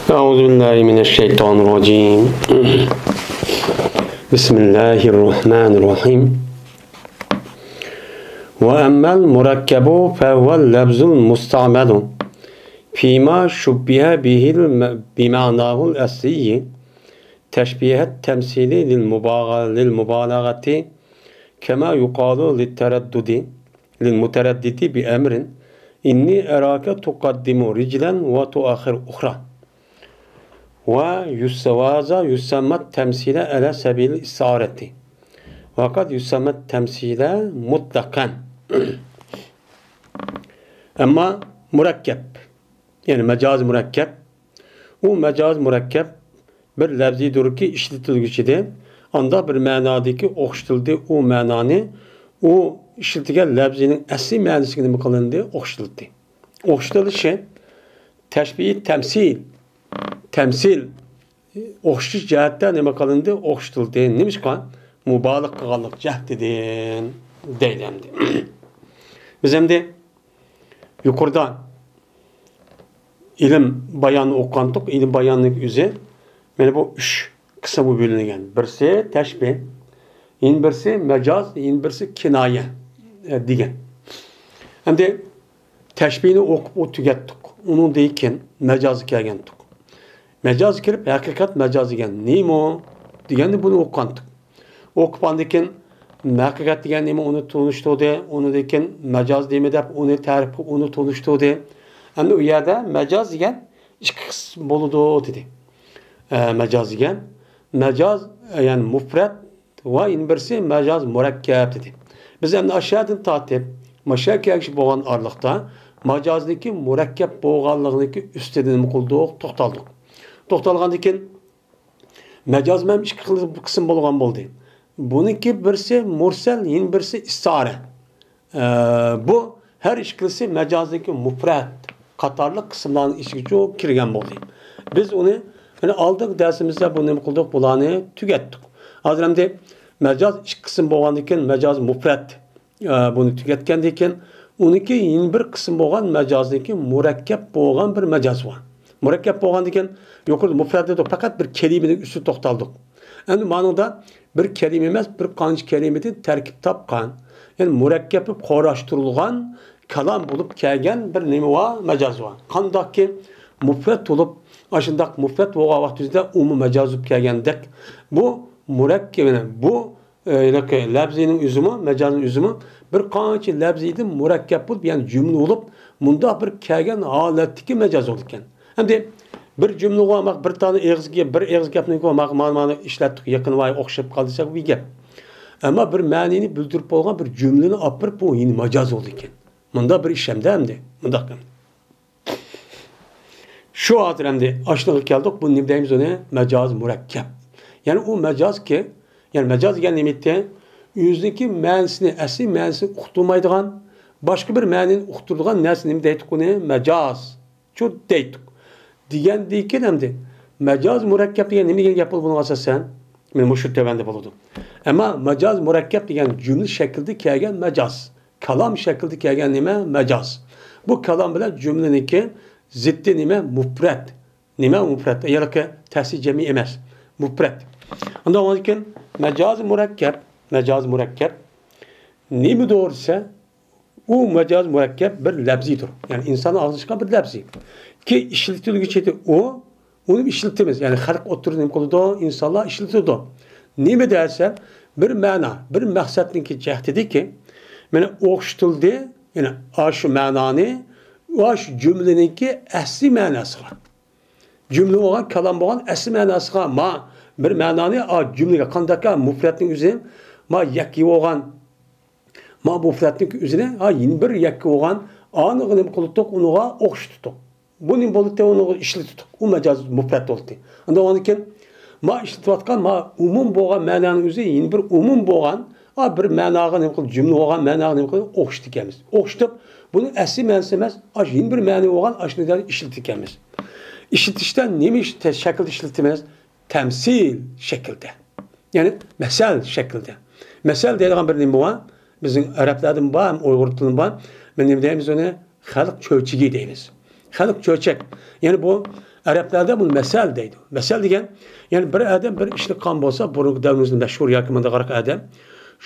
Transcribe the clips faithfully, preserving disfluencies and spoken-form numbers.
أعوذ بالله من الشيطان الرجيم. بسم الله الرحمن الرحيم. وأما المركب فهو اللفظ المستعمل فيما شبه به الم-، بمعناه الأصلي تشبيه التمثيل للمبالغ-، للمبالغة، كما يقال للتردد، للمتردد بأمر، إني أراك تقدم رجلا وتؤخر أخرى. ويس-، وهذا يسمى التمثيل على سبيل الاستعارة. وقد يسمى التمثيل مطلقا. ئەمما مۇرەككەپ، يەنى مەجازىي مۇرەككەپ، ئۇ مەجازىي مۇرەككەپ بىر لەپزىيدۇركى ئىشلىتىلگۈچىدە ئانداق بىر مەنادىكى ئوخشىتىلدى، ئۇ مەنانى ئۇ ئىشلىتىلگەن لەپزىنىڭ ئەسلى مەنىسىگە نېمە قىلىندى؟ ئوخشىتىلدى. ئوخشىتىلىشى تەشبىھ تەمسىل، تەمسىل ئوخشىتىش جەھەتتە نېمە قىلىندى؟ ئوخشىتىلدى. نېمىشقا؟ مۇبالىغە قىلغانلىق جەھىتىدىن دەيدۇ ئەمدى. بىز ئەمدى يۇقىرىدا ئىلىم باياننى ئوقۇغانتۇق. ئىلىم باياننىڭ ئۆزى مانا بۇ ئۈچ قىسىمغا بۆلۈنگەن. بىرسى تەشبىھ، يەنە بىرسى مەجاز، يەنە بىرسى كىنايە، ئە، دېگەن. ئەمدى تەشبىھنى ئوقۇپ ئۇ تۈگەتتۇق. ئۇنىڭدىن كېيىن مەجازغا كەلگەنتۇق. مەجازغا كىرىپ ھەقىقەت مەجاز دېگەن نېمە دېگەننى بۇنى ئوقۇغانتۇق. ئوقۇپ ئاندىن كېيىن ھەقىقەت دېگەن نېمە ئۇنى تونۇشتۇردى. ئۇنىڭدىن كېيىن مەجاز نېمە دەپ ئۇنى تەرىپ قىلىپ ئۇنى تونۇشتۇردى. ئەمدى ئۇ يەردە مەجاز دېگەن ئىككى قىسىم بولىدۇ دېدى. ئە، مەجاز دېگەن، مەجاز، يەنى مۇپرەت ۋە يەنە بىرسى مەجاز مۇرەككەپ دېدى. بىز ئەمدى ئاشۇ يەردىن تارتىپ ماشۇ يەرگە كەلگۈچە بولغان ئارىلىقتا مەجازنىڭكى مۇرەككەپ بولغانلىقىنىڭكى ئۈستىدە نېمە قىلدۇق؟ توختالدۇق. توختالغاندىن كېيىن مەجاز مەن ئىككى خىل قىسىم بولغان بولدى. بۇنىڭكى بىرسى مۇرسەل، يەنە بىرسى ئىستىئارە. ئە، بۇ ھەر ئىككىلىسى مەجازدىكى مۇپرەت قاتارلىق قىسىملارنىڭ ئىچىگە كىرگەن بولدى. بىز ئۇنى، يەنى ئالدىنقى دەرسىمىزدە بۇ نېمە قىلدۇق؟ بۇلارنى تۈگەتتۇق. ھازىر ئەمدى مەجاز ئىككى قىسىم بولغاندىن كېيىن مەجاز مۇپرەت، ئە، بۇنى تۈگەتكەندىن كېيىن ئۇنىڭكى يەنە بىر قىسىم بولغان مەجازنىڭكى مۇرەككەپ بولغان بىر مەجاز بار. مۇرەككەپ بولغاندىن كېيىن يۇقىرىدا مۇپرەت دېدۇق، پەقەت بىر كەلىمىنىڭ ئۈستىدە توختالدۇق. ئەمدى مانىڭدا بىر كەلىمە ئەمەس، بىر قانچە كەلىمىدىن تەركىب تاپقان، يەنى مۇرەككەپ بولۇپ قوراشتۇرۇلغان كالام بولۇپ كەلگەن بىر نېمە بار؟ مەجاز بار. قانداقكى مۇپرەت بولۇپ، ئاشۇنداق مۇپرەت بولغان ۋاقتىمىزدا ئۇمۇ مەجاز بولۇپ كەلگەندەك، بۇ مۇرەككەپ، يەنى بۇ، ئە، ھېلىقى لەپزىنىڭ ئۆزىمۇ، مەجازنىڭ ئۆزىمۇ بىر قانچە لەپزىدىن مۇرەككەپ بولۇپ، يەنى جۈملە بولۇپ، مۇنداق بىر كەلگەن ھالەتتىكى مەجاز بولىدىكەن. ئەمدى بىر جۈملىغۇ ماق بىر تانە ئېغىز گەپ، بىر ئېغىز گەپنىڭكى ماق مانا، مانا ئىشلەتتۇق، يېقىن ۋاي ئوخشاپ قالدى دېسەك بىر گەپ. ئەمما بىر مەنىنى بىلدۈرۈپ بولغان بىر جۈملىنى ئاپىرىپ بۇ يەنە مەجاز بولىدىكەن. مۇنداق بىر ئىش ئەمدى، ئەمدى. مۇنداق. شۇ ھازىر ئەمدى ئاشۇنىڭغا كەلدۇق. بۇ نېمە دەيمىز ئۇنى؟ مەجاز مۇرەككەپ. يەنى ئۇ مەجازكى، يەنى مەجاز دېگەن نېمە ئىدى؟ ئۆزىنىڭكى مەنىسىنى، ئەسلى مەنىسىنى ئۇقتۇرمايدىغان، باشقا بىر مەنىنى ئۇقتۇرىدىغان نەرسە نېمە دەيتتۇق ئۇنى؟ مەجاز. شۇ دەيتتۇق. دېگەندىن كېيىن ئەمدى مەجاز مۇرەككەپ دېگەن نېمە دېگەن گەپ بولىدۇ بۇنىڭغا ئاساسەن؟ مانا مۇشۇ تۆۋەندە بولىدۇ. ئەمما مەجاز مۇرەككەپ دېگەن جۈملە شەكلىدە كەلگەن مەجاز. كالام شەكلىدە كەلگەن نېمە؟ مەجاز. بۇ كالام بىلەن جۈملىنىڭكى زىددى نېمە؟ مۇپرەت. نېمە مۇپرەت؟ ھېلىقى تەسنىيە جەمئىي ئەمەس. مۇپرەت. ئاندىن ئۇنىڭدىن كېيىن مەجاز مۇرەككەپ. مەجاز مۇرەككەپ. نېمىدۇر دېسە، ئۇ مەجاز مۇرەككەپ بىر لەپزىدۇر. يەنى ئىنساننىڭ ئاغزىدىن چىققان بىر لەپزى. كى ئىشلىتىلگۈچى ئىدى ئۇ، ئۇنى ئىشلىتىمىز. يەنى خەلق ئوتتۇرىدا نېمە قىلىدۇ؟ ئىنسانلار ئىشلىتىدۇ. نېمە دېسە، بىر مەنا، بىر مەقسەتنىڭكى جەھىتىدىكى، مانا ئوخشىتىلدى. يەنى ئاشۇ مەنانى، ئاشۇ جۈملىنىڭكى ئەسلى مەناسىغا. جۈملە بولغان، كالام بولغان ئەسلى مەناسىغا، ما بىر مەنانى، ئا، جۈملىگە قانداقكى مۇپرەتنىڭ ئۆزى، ما يەككە بولغان، ما مۇپرەتنىڭ ئۆزىنى، ھا، يەنە بىر يەككە بولغان، ئانىغا نېمە قىلدۇق، ئۇنىڭغا ئوخشىتىدۇق. بۇ نېمە بولدى؟ ئۇنىڭغا ئىشلىتىدۇق. ئۇ مەجاز مۇپرەت بولدى. ئاندىن ئۇنىڭدىن كېيىن، ما ئىشلىتىۋاتقان، ما ئومۇم بولغان مەنانىڭ ئۆزى، يەنە بىر ئومۇم بولغان، ھا، بىر مەناغا نېمە قىلدى، جۈملە بولغان مەناغا نېمە قىلدى، ئوخشىتىدىكەنمىز. ئوخشىتىپ، بۇنىڭ ئەسلى مەنىسى ئەمەس، ئاشۇ يەنە بىر مەنە بولغان، ئاشۇنى ئىشلىتىدىكەنمىز. ئىشلىتىشتە نېمە ئىش-، شەكىلدە ئىشلىتىمىز؟ تەمسىل شەكلىدە. يەنى مەسەل شەكلىدە. مەسەل دەيدىغان بىر نېمە بار؟ بىزنىڭ ئەرەبلەردىمۇ بار، ھەم ئۇيغۇر تىلىمۇ بار. بىز نېمە دەيمىز ئۇنى؟ خەلق چۆچىكى دەيمىز. خەلق چۆچەك. يەنى بۇ ئەرەبلەردە بۇنى مەسەل دەيدۇ. مەسەل دېگەن، يەنى بىر ئادەم بىر ئىشنى قىلغان بولسا، بۇرۇنقى دەۋرىمىزدە مەشھۇر ياكى مۇنداقراق ئادەم،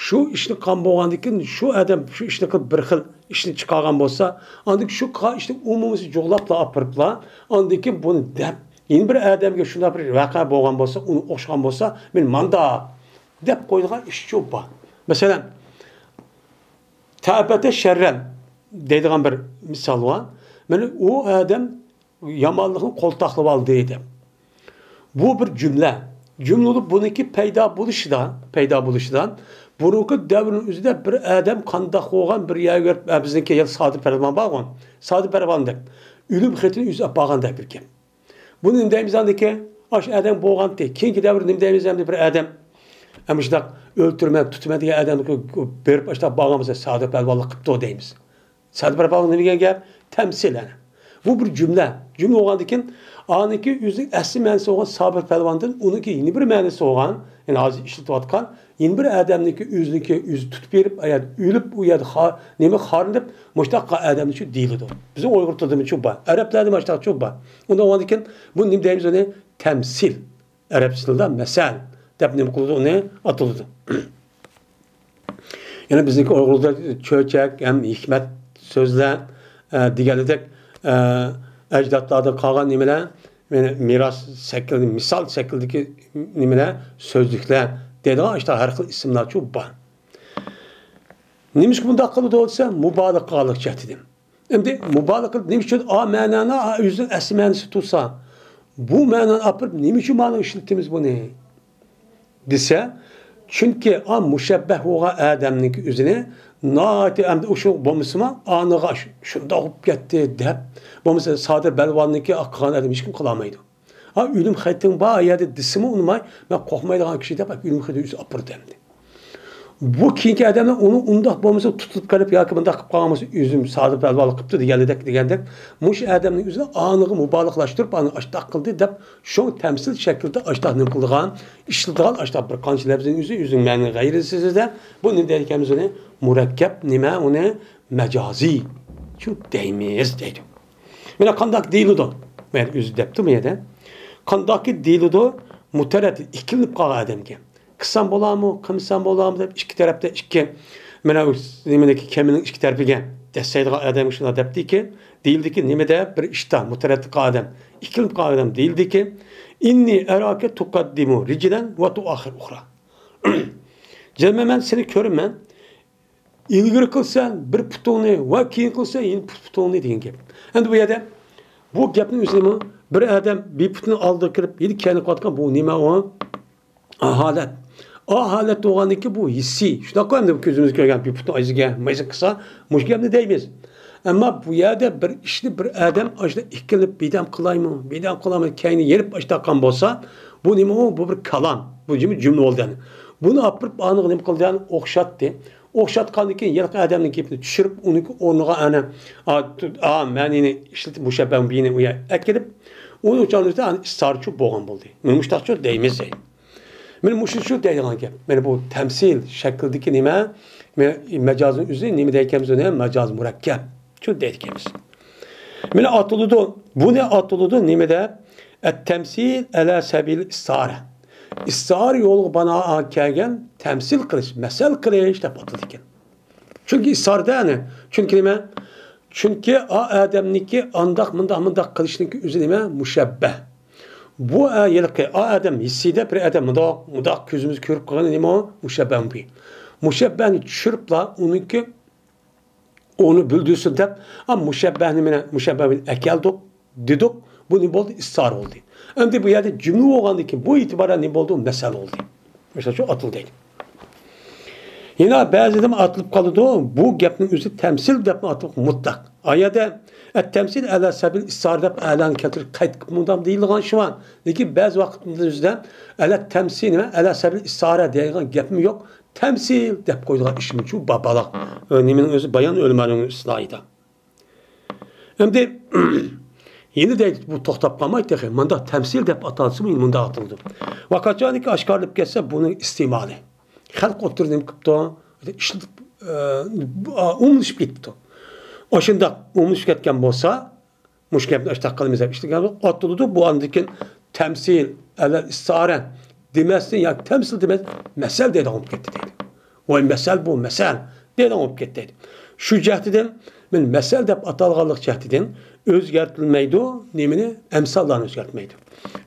شۇ ئىشنى قىلغان بولغاندىن كېيىن، شۇ ئادەم شۇ ئىشنى قىلىپ، بىر خىل ئىشنى چىقارغان بولسا، ئاندىن كېيىن شۇ قىلغان ئىشنى ئومۇمىي جۇغلاپلا ئاپىرىپلا، ئاندىن كېيىن بۇنى دەپ، يەنە بىر ئادەمگە شۇنداق بىر ۋەقە بولغان بولسا، ئۇنى ئوخشىغان بولسا، مەن مانداق دەپ قويىدىغان ئىشچۇ بار. مەسىلەن، تەبەتە شەررەن دەيدىغان بىر مىسال بار. مانا ئۇ ئادەم يامانلىقنى قولتاقلىۋالدى دەپ. بۇ بىر جۈملە. جۈملىدە بۇنىڭكى پەيدا بولۇشىدا، پەيدا بولۇشىدا، بۇرۇنقى دەۋرنىڭ ئۆزىدە بىر ئادەم قانداق بولغان، بىر يەرگە بېرىپ، ئە، بىزنىڭكى يەنە سادىر پەلۋان بارغۇ، سادىر پەلۋاندەك ئۆلۈم خېتىنى ئۆزى ئاپارغاندەك بىر گەپ. بۇنى نېمە دەيمىز ئاندىكى؟ ئاشۇ ئادەم بولغانتى. كېيىنكى دەۋردە نېمە دەيمىز ئەمدى بىر ئادەم؟ ئە، مۇشۇنداق ئۆلتۈرىمەن، تۇتىمەن دېگەن ئادەمگە بېرىپ ئاشۇنداق بارغان بولسا، سادىر پەلۋانلىق قىپتۇ دەيمىز. سادىر پەلۋانلىق نېمە دېگەن گەپ؟ تەمسىل، ئەنە. بۇ بىر جۈملە. جۈملە بولغاندىكىن، ئانىڭكى ئۆزىنىڭ ئەسلى مەنىسى بولغان سابىر پەلۋاندىن ئۇنىڭكى يەنە بىر مەنىسى بولغان، يەنى ھازىر ئىشلىتىۋاتقان، يەنە بىر ئادەمنىڭكى ئۆزىنىڭكى ئۆزى تۇتۇپ بېرىپ، ئۇ يەردە ئۆلۈپ، ئۇ يەردە خا-، نېمە خارلىنىپ، مۇشۇنداق ئادەمنى شۇ دېيىلىدۇ. بىزنىڭ ئۇيغۇر تىلىدىمۇ شۇ بار. ئەرەبلەردە مۇشۇنداق شۇ بار. ئۇنداق بولغاندىكىن، بۇ نېمە دەيمىز ئۇنى؟ تەمسىل. ئەرەب تىلىدا مەسەل دەپ نېمە قىلىدۇ، ئۇنى ئاتىلىدۇ. يەنە بىزنىڭكى ئۇيغۇرلاردا چۆچەك ھەم ھېكمەت سۆزلەر، ئە، دېگەنلىدەك، ئە، ئەجدادلاردىن قالغان نېمىلەر، يەنە مىراس شەكلىدە، مىسال شەكلىدىكى نېمىلەر، سۆزلۈكلەر دەيدىغان ئاشۇنداق ھەر خىل ئىسىملارچۇ بار. نېمىشقا بۇنداق قىلىدۇ دېسە، مۇبالىغە قىلغانلىق جەھەتتىن. ئەمدى مۇبالىغە قىلىپ نېمە ئۈچۈن ئا مەنانى، ئا، ئۆزىنىڭ ئەسلى مەنىسى تۇرسا، بۇ مەنانى ئاپىرىپ نېمە ئۈچۈن مانا ئىشلىتىمىز بۇنى دېسە، چۈنكى ئا مۇشەببەھ بولغان ئادەمنىڭكى ئۆزىنى ناھايىتى ئەمدى ئۇشۇ بولمىسىمۇ ئانىغا شۇ-، شۇنداق بولۇپ كەتتى دەپ، بولمىسا سادىر پەلۋاننىڭكى قىلغان ئادەم ھېچكىم قىلالمايدۇ. ھا، ئۆلۈم خېتىڭ بار يەردە دېسىمۇ ئۇنىماي، مەن قورقمايدىغان كىشى دەپ، ئۆلۈم خېتىنى ئۆزى ئاپىرىدۇ ئەمدى. بۇ كېيىنكى ئادەملەر ئۇنى ئۇنداق بولمىسا تۇتۇپ قېلىپ ياكى مۇنداق قىلىپ قالغان بولسا، ئۆزۈم سادىر پەلۋانلىق قىپتۇ دېگەنلىدەك، دېگەندەك، مۇشۇ ئادەمنىڭ ئۆزى ئانىغا مۇبالىغىلەشتۈرۈپ، ئانى ئاشتاق قىلدى دەپ، شۇ تەمسىل شەكلىدە ئاشتاق نېمە قىلىدىغان، ئىشلىتىدىغان ئاشتاق بىر قانچە لەپزىنىڭ ئۆزى، ئۆزىنىڭ مەنىنى غەيرىسىزدە، بۇ نېمە دەيدىكەنمىز ئۇنى؟ مۇرەككەپ نېمە ئۇنى؟ مەجازىي. شۇ دەيمىز دەيدۇ. مانا قانداق دېيىلىدۇ؟ مانا ئۆزى دەپتۇ بۇ يەردە. قانداقكى دېيىلىدۇ؟ مۇتەرەددىت، ئىككىلىنىپ قالغان ئادەمگە. قىلسام بولامۇ، قىلمىسام بولامۇ دەپ ئىككى تەرەپتە ئىككى، مانا نېمىنىڭكى، كېمىنىڭ ئىككى تەرىپىگە دەسسەيدىغان ئادەمگە شۇنداق دەپتىكى، دېيىلدىكى نېمىدە بىر ئىشتا مۇتەرەددىت قالغان ئادەم، ئىككىلىنىپ قالغان ئادەم دېيىلدىكى، ئىننى ئەراكە تۇقەددىمۇ رىجلەن ۋە تۇئەخخىر ئۇخرا. جەزمەن مەن سېنى كۆرىمەن. ئىلگىرى قىلسەن بىر پۇتۇڭنى ۋە كېيىن قىلسەن يەنە پۇت-، پۇتۇڭنى دېگەن گەپ. ئەمدى بۇ يەردە بۇ گەپنىڭ ئۆزىنىمۇ بىر ئادەم بىر پۇتىنى ئالدىغا كىرىپ، يەنە كەينىگە قىلىۋاتقان بۇ نېمە ئۇ؟ ھالەت. ئا ھالەت بولغاندىن كېيىن بۇ ھېسسىي. شۇنداق ئەمدى كۆزىمىز كۆرگەن بىر پۇتنى ئايزىگە مايزا قىلسا، مۇشۇ گەپنى دەيمىز. ئەمما بۇ يەردە بىر ئىشنى بىر ئادەم ئاشۇنداق ئىككىلىنىپ، بىردەم قىلايمۇ، بىردەم قىلامەن، كەينى يېرىپ ئاشتاققان بولسا، بۇ نېمە ئۇ؟ بۇ بىر كالام. بۇ جۈملە، جۈملە بولدى. بۇنى ئاپىرىپ ئانىغا نېمە قىلدى؟ ئوخشاتتى. ئوخشاتقاندىن كېيىن ھېلىقى ئادەمنىڭ گېپىنى چۈشۈرۈپ، ئۇنىڭكى ئورنىغا ئەنە، ئا، تۇ-، ئا، مەنىنى ئىشلىتىپ، مۇشەببەھ بىنى ئۇ يەرگە ئەكىرىپ، ئۇنى ئۇچان ئۈستىدە ئەنە ئىستارچۇ بولغان بولدى. مانا مۇشتاقچۇ دەيمىز دەيدۇ. مانا مۇشۇ شۇ دەيدىغان گەپ. مانا بۇ تەمسىل شەكلىدىكى نېمە؟ مانا مەجازنىڭ ئۆزى نېمە دەيكەنمىز ئۇنى؟ مەجاز مۇرەككەپ. شۇ دەيدىكەنمىز. مانا ئاتىلىدۇ. بۇنى ئاتىلىدۇ نېمە دەپ؟ ئەت-تەمسىل ئەلا سەبىل ئىستىئارە. ئىستىئارە يولىغا بىنائەن كەلگەن تەمسىل قىلىش، مەسەل قىلىش دەپ ئاتىلىدىكەن. چۈنكى ئىستىئارىدە، يەنى، چۈنكى نېمە؟ چۈنكى ئا ئادەمنىڭكى ئانداق، مۇنداق، مۇنداق قىلىشنىڭكى ئۆزى نېمە؟ مۇشەببەھ. بۇ ئا ھېلىقى ئا ئادەم ھېسسىيدە بىر ئادەم مۇنداق، مۇنداق كۆزىمىز كۆرۈپ قالغان نېمە ئۇ؟ مۇشەببەھ بىھ. مۇشەببەھنى چۈشۈرۈپلا ئۇنىڭكى ئۇنى بىلدۈرسۇن دەپ، ئا، مۇشەببەھنى مانا مۇشەببەھ بىلەن ئەكەلدۇق، دېدۇق. بۇ نېمە بولدى؟ ئىستىئارە بولدى. ئەمدى بۇ يەردە جۈملە بولغاندىن كېيىن بۇ ئېتىبارەن نېمە بولدى؟ مەسەل بولدى. مەسىلەن، شۇ ئاتىلدى. يەنە بەزىدە ئاتىلىپ قالىدۇ. بۇ گەپنىڭ ئۆزى تەمسىل دەپمۇ ئاتىلىپ مۇتلەق. ئا يەردە ئەت-تەمسىل ئەلا سەبىل ئىستىئارە دەپ ئەلانى كەلتۈرۈپ قايتىپ مۇنداق دېيىلىدىغان ئىش بار. لېكىن بەزى ۋاقىتتا ئۆزىدە ئەلە تەمسىل نېمە؟ ئەلا سەبىل ئىستىئارە دەيدىغان گەپمۇ يوق. تەمسىل دەپ قويىدىغان ئىشمۇ شۇ با-، بالا. ئە، نېمىنىڭ ئۆزى؟ بايان ئۆلىمالىرىنىڭ ئىستىلاھىدا. ئەمدى يەنە دەيدۇ، بۇ توختاپ قالماي تېخى. مۇنداق تەمسىل دەپ ئاتالسىمۇ يەنە مۇنداق ئاتىلىدۇ. ۋە قاچانكى ئاشكارىلىنىپ كەتسە، بۇنىڭ ئىستېمالى. خەلق ئوتتۇرىدا نېمە قىپتۇ؟ ئىشلىتىپ، ئە، ئومۇملىشىپ كېتىپتۇ. ئاشۇنداق ئومۇملىشىپ كەتكەن بولسا، مۇشۇ گەپنى ئاشتاق قىلىمىز دەپ ئىشلىگەن ئاتىلىدۇ. بۇ ئاندىن كېيىن تەمسىل، ئەلەل ئىستىئارە دېمەستىن ياكى تەمسىل دېمەس، مەسەل دەيدىغان بولۇپ كەتتى دەيدۇ. ۋاي مەسەل بۇ، مەسەل دەيدىغان بولۇپ كەتتى دەيدۇ. شۇ جەھەتتىن مەن مەسەل دەپ ئاتالغانلىق جەھەتتىن ئۆزگەرتىلمەيدۇ. نېمىنى؟ ئەمساللارنى ئۆزگەرتمەيدۇ.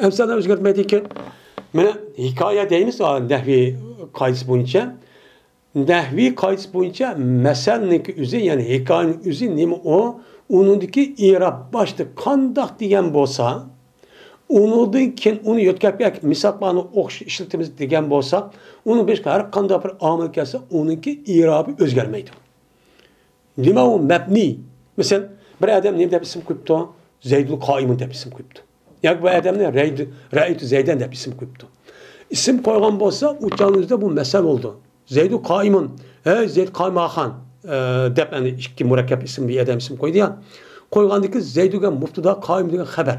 ئەمساللارنى ئۆزگەرتمەيدىكەن. مانا ھېكايە دەيمىز، ئا، نەھۋىي قائىدىسى بويىچە. نەھۋىي قائىدىسى بويىچە مەسەلنىڭكى ئۆزى، يەنى ھېكايىنىڭ ئۆزى نېمە ئۇ؟ ئۇنىڭدىكى ئېراب باشتا قانداق دېگەن بولسا، ئۇنىڭدىن كېيىن ئۇنى يۆتكەپ كەلگەن مىساللارنى ئوخشاش ئىشلىتىمىز دېگەن بولسا، ئۇنىڭ بېشىغا ھەر قانداق بىر ئامىل كەلسە، ئۇنىڭكى ئېرابى ئۆزگەرمەيدۇ. نېمە ئۇ مەبنىي؟ مەسىلەن، بىر ئادەم نېمە دەپ ئىسىم قويۇپتۇ؟ زەيدۇل قائىمۇن دەپ ئىسىم قويۇپتۇ. ياكى بۇ ئادەمنى رەيدۇ-، رەئەيتۇ زەيدەن دەپ ئىسىم قويۇپتۇ. ئىسىم قويغان بولسا، ئۇ چاغنىڭ ئۆزىدە بۇ مەسەل بولىدۇ. زەيدۇ قائىمۇن، ھەي زەيد قائىم ئاخان، ئە، دەپ ئەنە ئىككى مۇرەككەپ ئىسىملىك ئادەم ئىسىم قويدى يا. قويغاندىكىن زەيدۇ دېگەن مۇبتىدا، قائىم دېگەن خەۋەر.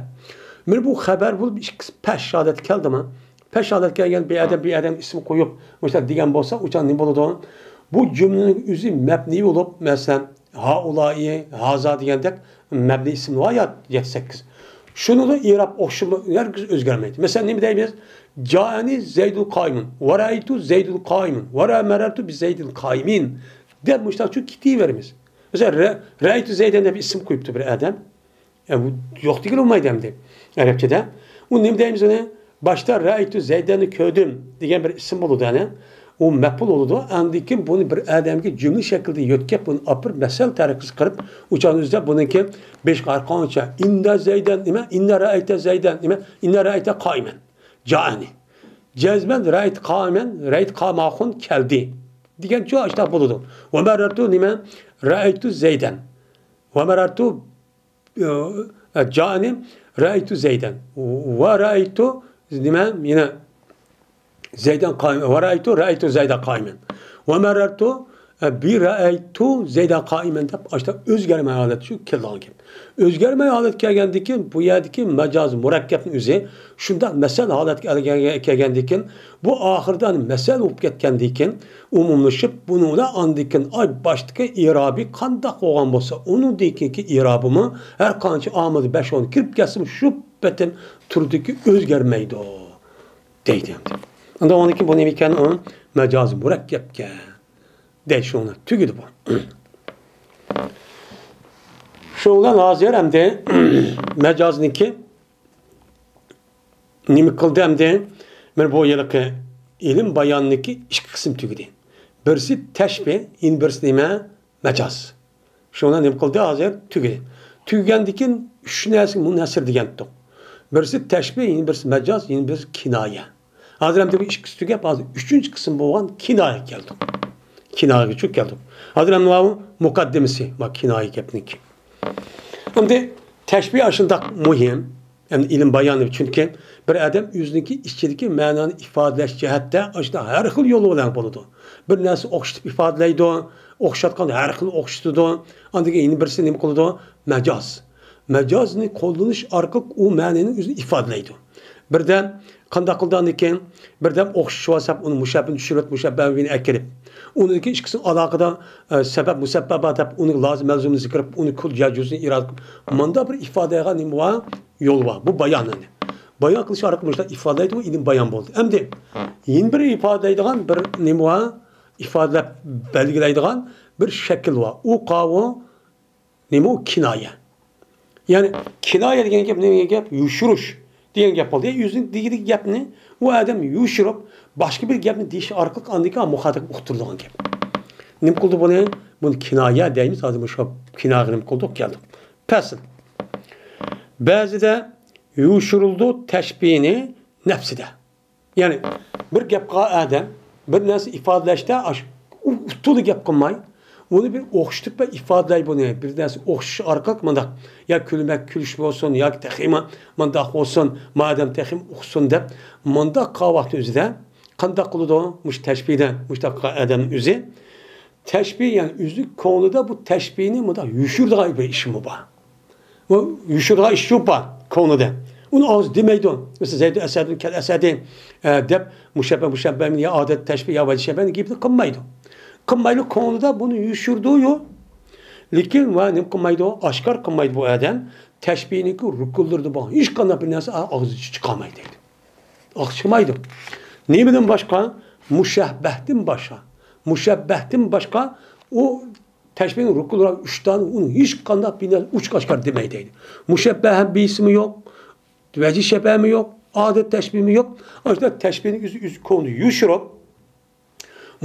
مانا بۇ خەۋەر بولۇپ ئىككىسى پەش ھالەتكە كەلدىمۇ؟ پەش ھالەتكە كەلگەن بىر ئادەم بىر ئادەم ئىسىم قويۇپ، مۇشۇنداق دېگەن بولسا، ئۇ چاغ نېمە بولىدۇ؟ بۇ جۈملىنىڭ ئۆزى مەبنىي بولۇپ، مەسىلەن، ھائۇلائى، ھازا دېگەندەك مەبنىي ئىسىملار يا يەتتە سەككىز. شۇنىڭدا ئېراب ئوخشىمى ھەرگىز ئۆزگەرمەيدۇ. مەسىلەن، نېمە دەيمىز؟ جائەنى زەيدۇل قائىمۇن، ۋە رەئەيتۇ زەيدۇل قائىمۇن، ۋە رە-، مەرەرتۇ بى زەيدىل قائىمىن دەپ مۇشۇنداق چۈ كېتىۋېرىمىز. مەسىلەن، رە-، رەئەيتۇ زەيدەن دەپ ئىسىم قويۇپتۇ بىر ئادەم. يا، بۇ يوق دېگىلى بولمايدۇ ئەمدى ئەرەبچىدە. ئۇ نېمە دەيمىز ئۇنى؟ باشتا رەئەيتۇ زەيدەننى كۆردۈم دېگەن بىر ئىسىم بولىدۇ، ئەنە. ئۇ مەپئۇل بولىدۇ. ئاندىن كېيىن بۇنى بىر ئادەمگە جۈملە شەكلىدە يۆتكەپ، بۇنى ئاپىرىپ، مەسەل تەرىقىسى قىلىپ، ئۇ چاغنىڭ ئۆزىدە بۇنىڭكى بېشىغا ھەر قانچە، ئىندا زەيدەن نېمە؟ ئىندا رەئەيتە زەيدەن نېمە؟ ئىندا رەئەيتە قائىمەن. جائەنى. جەزمەن رەئەيتە قائىمەن، رەئەيتە قائىم ئاخۇن كەلدى دېگەنچۇ ئاشۇنداق بولىدۇ. ۋە مەرەرتۇ نېمە؟ رەئەيتۇ زەيدەن. ۋە مەرەرتۇ ئە، جائەنى رەئەيتۇ زەيدەن. ۋە رەئەيتۇ نېمە؟ يەنە زەيدەن قائىمەن. ۋە رەئەيتۇ، رەئەيتۇ زەيدەن قائىمەن. ۋە مەرەرتۇ، ئە، بى رەئەيتۇ زەيدەن قائىمەن دەپ ئاشتا ئۆزگەرمەي ھالەت شۇ كېلىدىغان گەپ. ئۆزگەرمەي ھالەت كەلگەندىن كېيىن بۇ يەردىكى مەجاز مۇرەككەپنىڭ ئۆزى شۇنداق مەسەل ھالەتكە كەلگەندىن كېيىن بۇ ئاخىرىدا مەسەل بولۇپ كەتكەندىن كېيىن ئومۇملىشىپ، بۇنىڭدا ئاندىن كېيىن ئاي باشتىكى ئېرابى قانداق بولغان بولسا، ئۇنىڭدىن كېيىنكى ئېرابىمۇ ھەر قانچە ئامىلدا بەش ئون كىرىپ كەتسىمۇ، شۇ پېتىن تۈردىكى ئۆزگەرمەيدۇ، دەيدۇ ئەمدى. ئەمدى ئۇنىڭدىن كېيىن بۇ نېمىكەن؟ ئۇ مەجازىي مۇرەككەپكەن، دەي شۇنى تۈگىدى بۇ. شۇنىڭ بىلەن ھازىر ئەمدى مەجازنىڭكى نېمە قىلدى ئەمدى؟ مانا بۇ ھېلىقى ئىلىم باياننىڭكى ئىككى قىسىم تۈگىدى. بىرسى تەشبىھ، يەنە بىرسى نېمە؟ مەجاز. شۇنى نېمە قىلدى؟ ھازىر تۈگىدى. تۈگىگەندىن كېيىن ئۈچ نەرسىگە مۇنھەسىر دېگەنتۇق. بىرسى تەشبىھ، يەنە بىرسى مەجاز، يەنە بىرسى كىنايە. ھازىر ئەمدى بۇ ئىككىسى تۈگەپ، ھازىر ئۈچىنچى قىسىم بولغان كىنايەگە كەلدۇق. كىنايەگە چۈ كەلدۇق. ھازىر ئەمدى ماۋۇ مۇقەددىمىسى، ما كىنايە گەپنىڭكى. ئەمدى تەشبىھ ئاشۇنداق مۇھىم، ئەمدى ئىلىم بايانى، چۈنكى بىر ئادەم ئۆزىنىڭكى ئىچىدىكى مەنانى ئىپادىلەش جەھەتتە ئاشۇنداق ھەر خىل يولى بىلەن بولىدۇ. بىر نەرسە ئوخشىتىپ ئىپادىلەيدۇ، ئوخشاتقان ھەر خىل ئوخشىتىدۇ. ئاندىن كېيىن يەنە بىرسى نېمە قىلىدۇ؟ مەجاز. مەجازنى قوللىنىش ئارقىلىق ئۇ مەنىنى ئۆزىنى ئىپادىلەيدۇ. بىردەم قانداق قىلىدۇ ئاندىن كېيىن؟ بىردەم ئوخشىشىۋالسا، ئۇنى مۇشەببىنى چۈشۈرۈپ، مۇشەببەنى ئەكىرىپ، ئۇنىڭدىكى ئىككىسىنى ئالاقىدار، ئە، سەۋەب مۇسەببەبا دەپ، ئۇنى لازىم مەلزۇمنى زىكىر قىلىپ، ئۇنى كۈل جەجۇزىنى ئىرادە قىلىپ، ماندا بىر ئىپادىگە نېمە بار؟ يول بار. بۇ بايان ئەمدى. بايان قىلىش ئارقىلىق مۇشۇنداق ئىپادىلەيدۇ، ئىلىم بايان بولدى. ئەمدى يەنە بىر ئىپادىلەيدىغان بىر نېمە بار؟ ئىپادىلەپ بەلگىلەيدىغان بىر شەكىل بار. ئۇ قاۋۇ نېمە ئۇ؟ كىنايە. يەنى كىنايە دېگەن گەپ نېمە دېگەن گەپ؟ يوشۇرۇش دېگەن گەپ بولدى. يەنى ئۆزىنىڭ دېگۈدەك گەپنى ئۇ ئادەم يوشۇرۇپ، باشقا بىر گەپنى دېيىش ئارقىلىق ئاندىن كېيىن مۇخاتەپ ئۇقتۇرىدىغان گەپ. نېمە قىلدى بۇنى؟ بۇنى كىنايە دەيمىز. ھازىر مۇشۇ كىنايەگە نېمە قىلدۇق؟ كەلدۇق. پەسىل. بەزىدە يوشۇرۇلىدۇ تەشبىھنى نەپسىدە. يەنى بىر گەپ قىلغان ئادەم بىر نەرسە ئىپادىلەشتە ئاش-، ئۇ ئۇتۇلى گەپ قىلماي، ئۇنى بىر ئوخشىتىپ بىر ئىپادىلەي بۇنى. بىر نەرسە ئوخشىشى ئارقىلىق مۇنداق، يا كۈلمەك، كۈلۈش بولسۇن، ياكى تېخىمۇ مۇنداق بولسۇن، ما ئادەم تېخىمۇ ئۇقسۇن دەپ، مۇنداق قىلغان ۋاقتى ئۆزىدە قانداق قىلىدۇ؟ مۇشۇ تەشبىھدە مۇشۇنداق قىلغان ئادەمنىڭ ئۆزى. تەشبىھ، يەنى ئۆزى كۆڭلىدە بۇ تەشبىھنى مۇنداق يوشۇرىدىغان بىر ئىشمۇ بار. بۇ يوشۇرغان ئىش يوق بار كۆڭلىدە. ئۇنى ئاغزى دېمەيدۇ. مەسىلەن، زەيدۇ ئەسەدۇن كەل ئەسەدى، ئە، دەپ مۇشەببە، مۇشەببە يا ئادەت تەشبىھ يا ۋەجە شەبەنى گېپىنى قىلمايدۇ. قىلمايلا كۆڭلىدە بۇنى يوشۇرىدۇ. لېكىن ۋە نېمە قىلمايدۇ؟ ئاشكارا قىلمايدۇ بۇ ئادەم. تەشبىھنىڭكى رۇكۇنلىرىدا بولغان ھېچقانداق بىر نەرسە ئاغزىدىن چىقارمايدۇ دەيدۇ. ئاغزى چىقمايدۇ. نېمىدىن باشقا؟ مۇشەببەھتىن باشقا. مۇشەببەھتىن باشقا ئۇ تەشبىھنىڭ رۇكۇنلىرى ئۈچ دانە، ئۇنى ھېچقانداق بىر نەرسە ئوچۇق ئاشكارا دېمەيدۇ دەيدۇ. مۇشەببەھ ھەم بىھىسىمۇ يوق، ۋەجھى شەبەھمۇ يوق، ئادەت تەشبىھمۇ يوق. ئاشۇنداق تەشبىھنى ئۆزى، ئۆزى كوڭدا يوشۇرۇپ،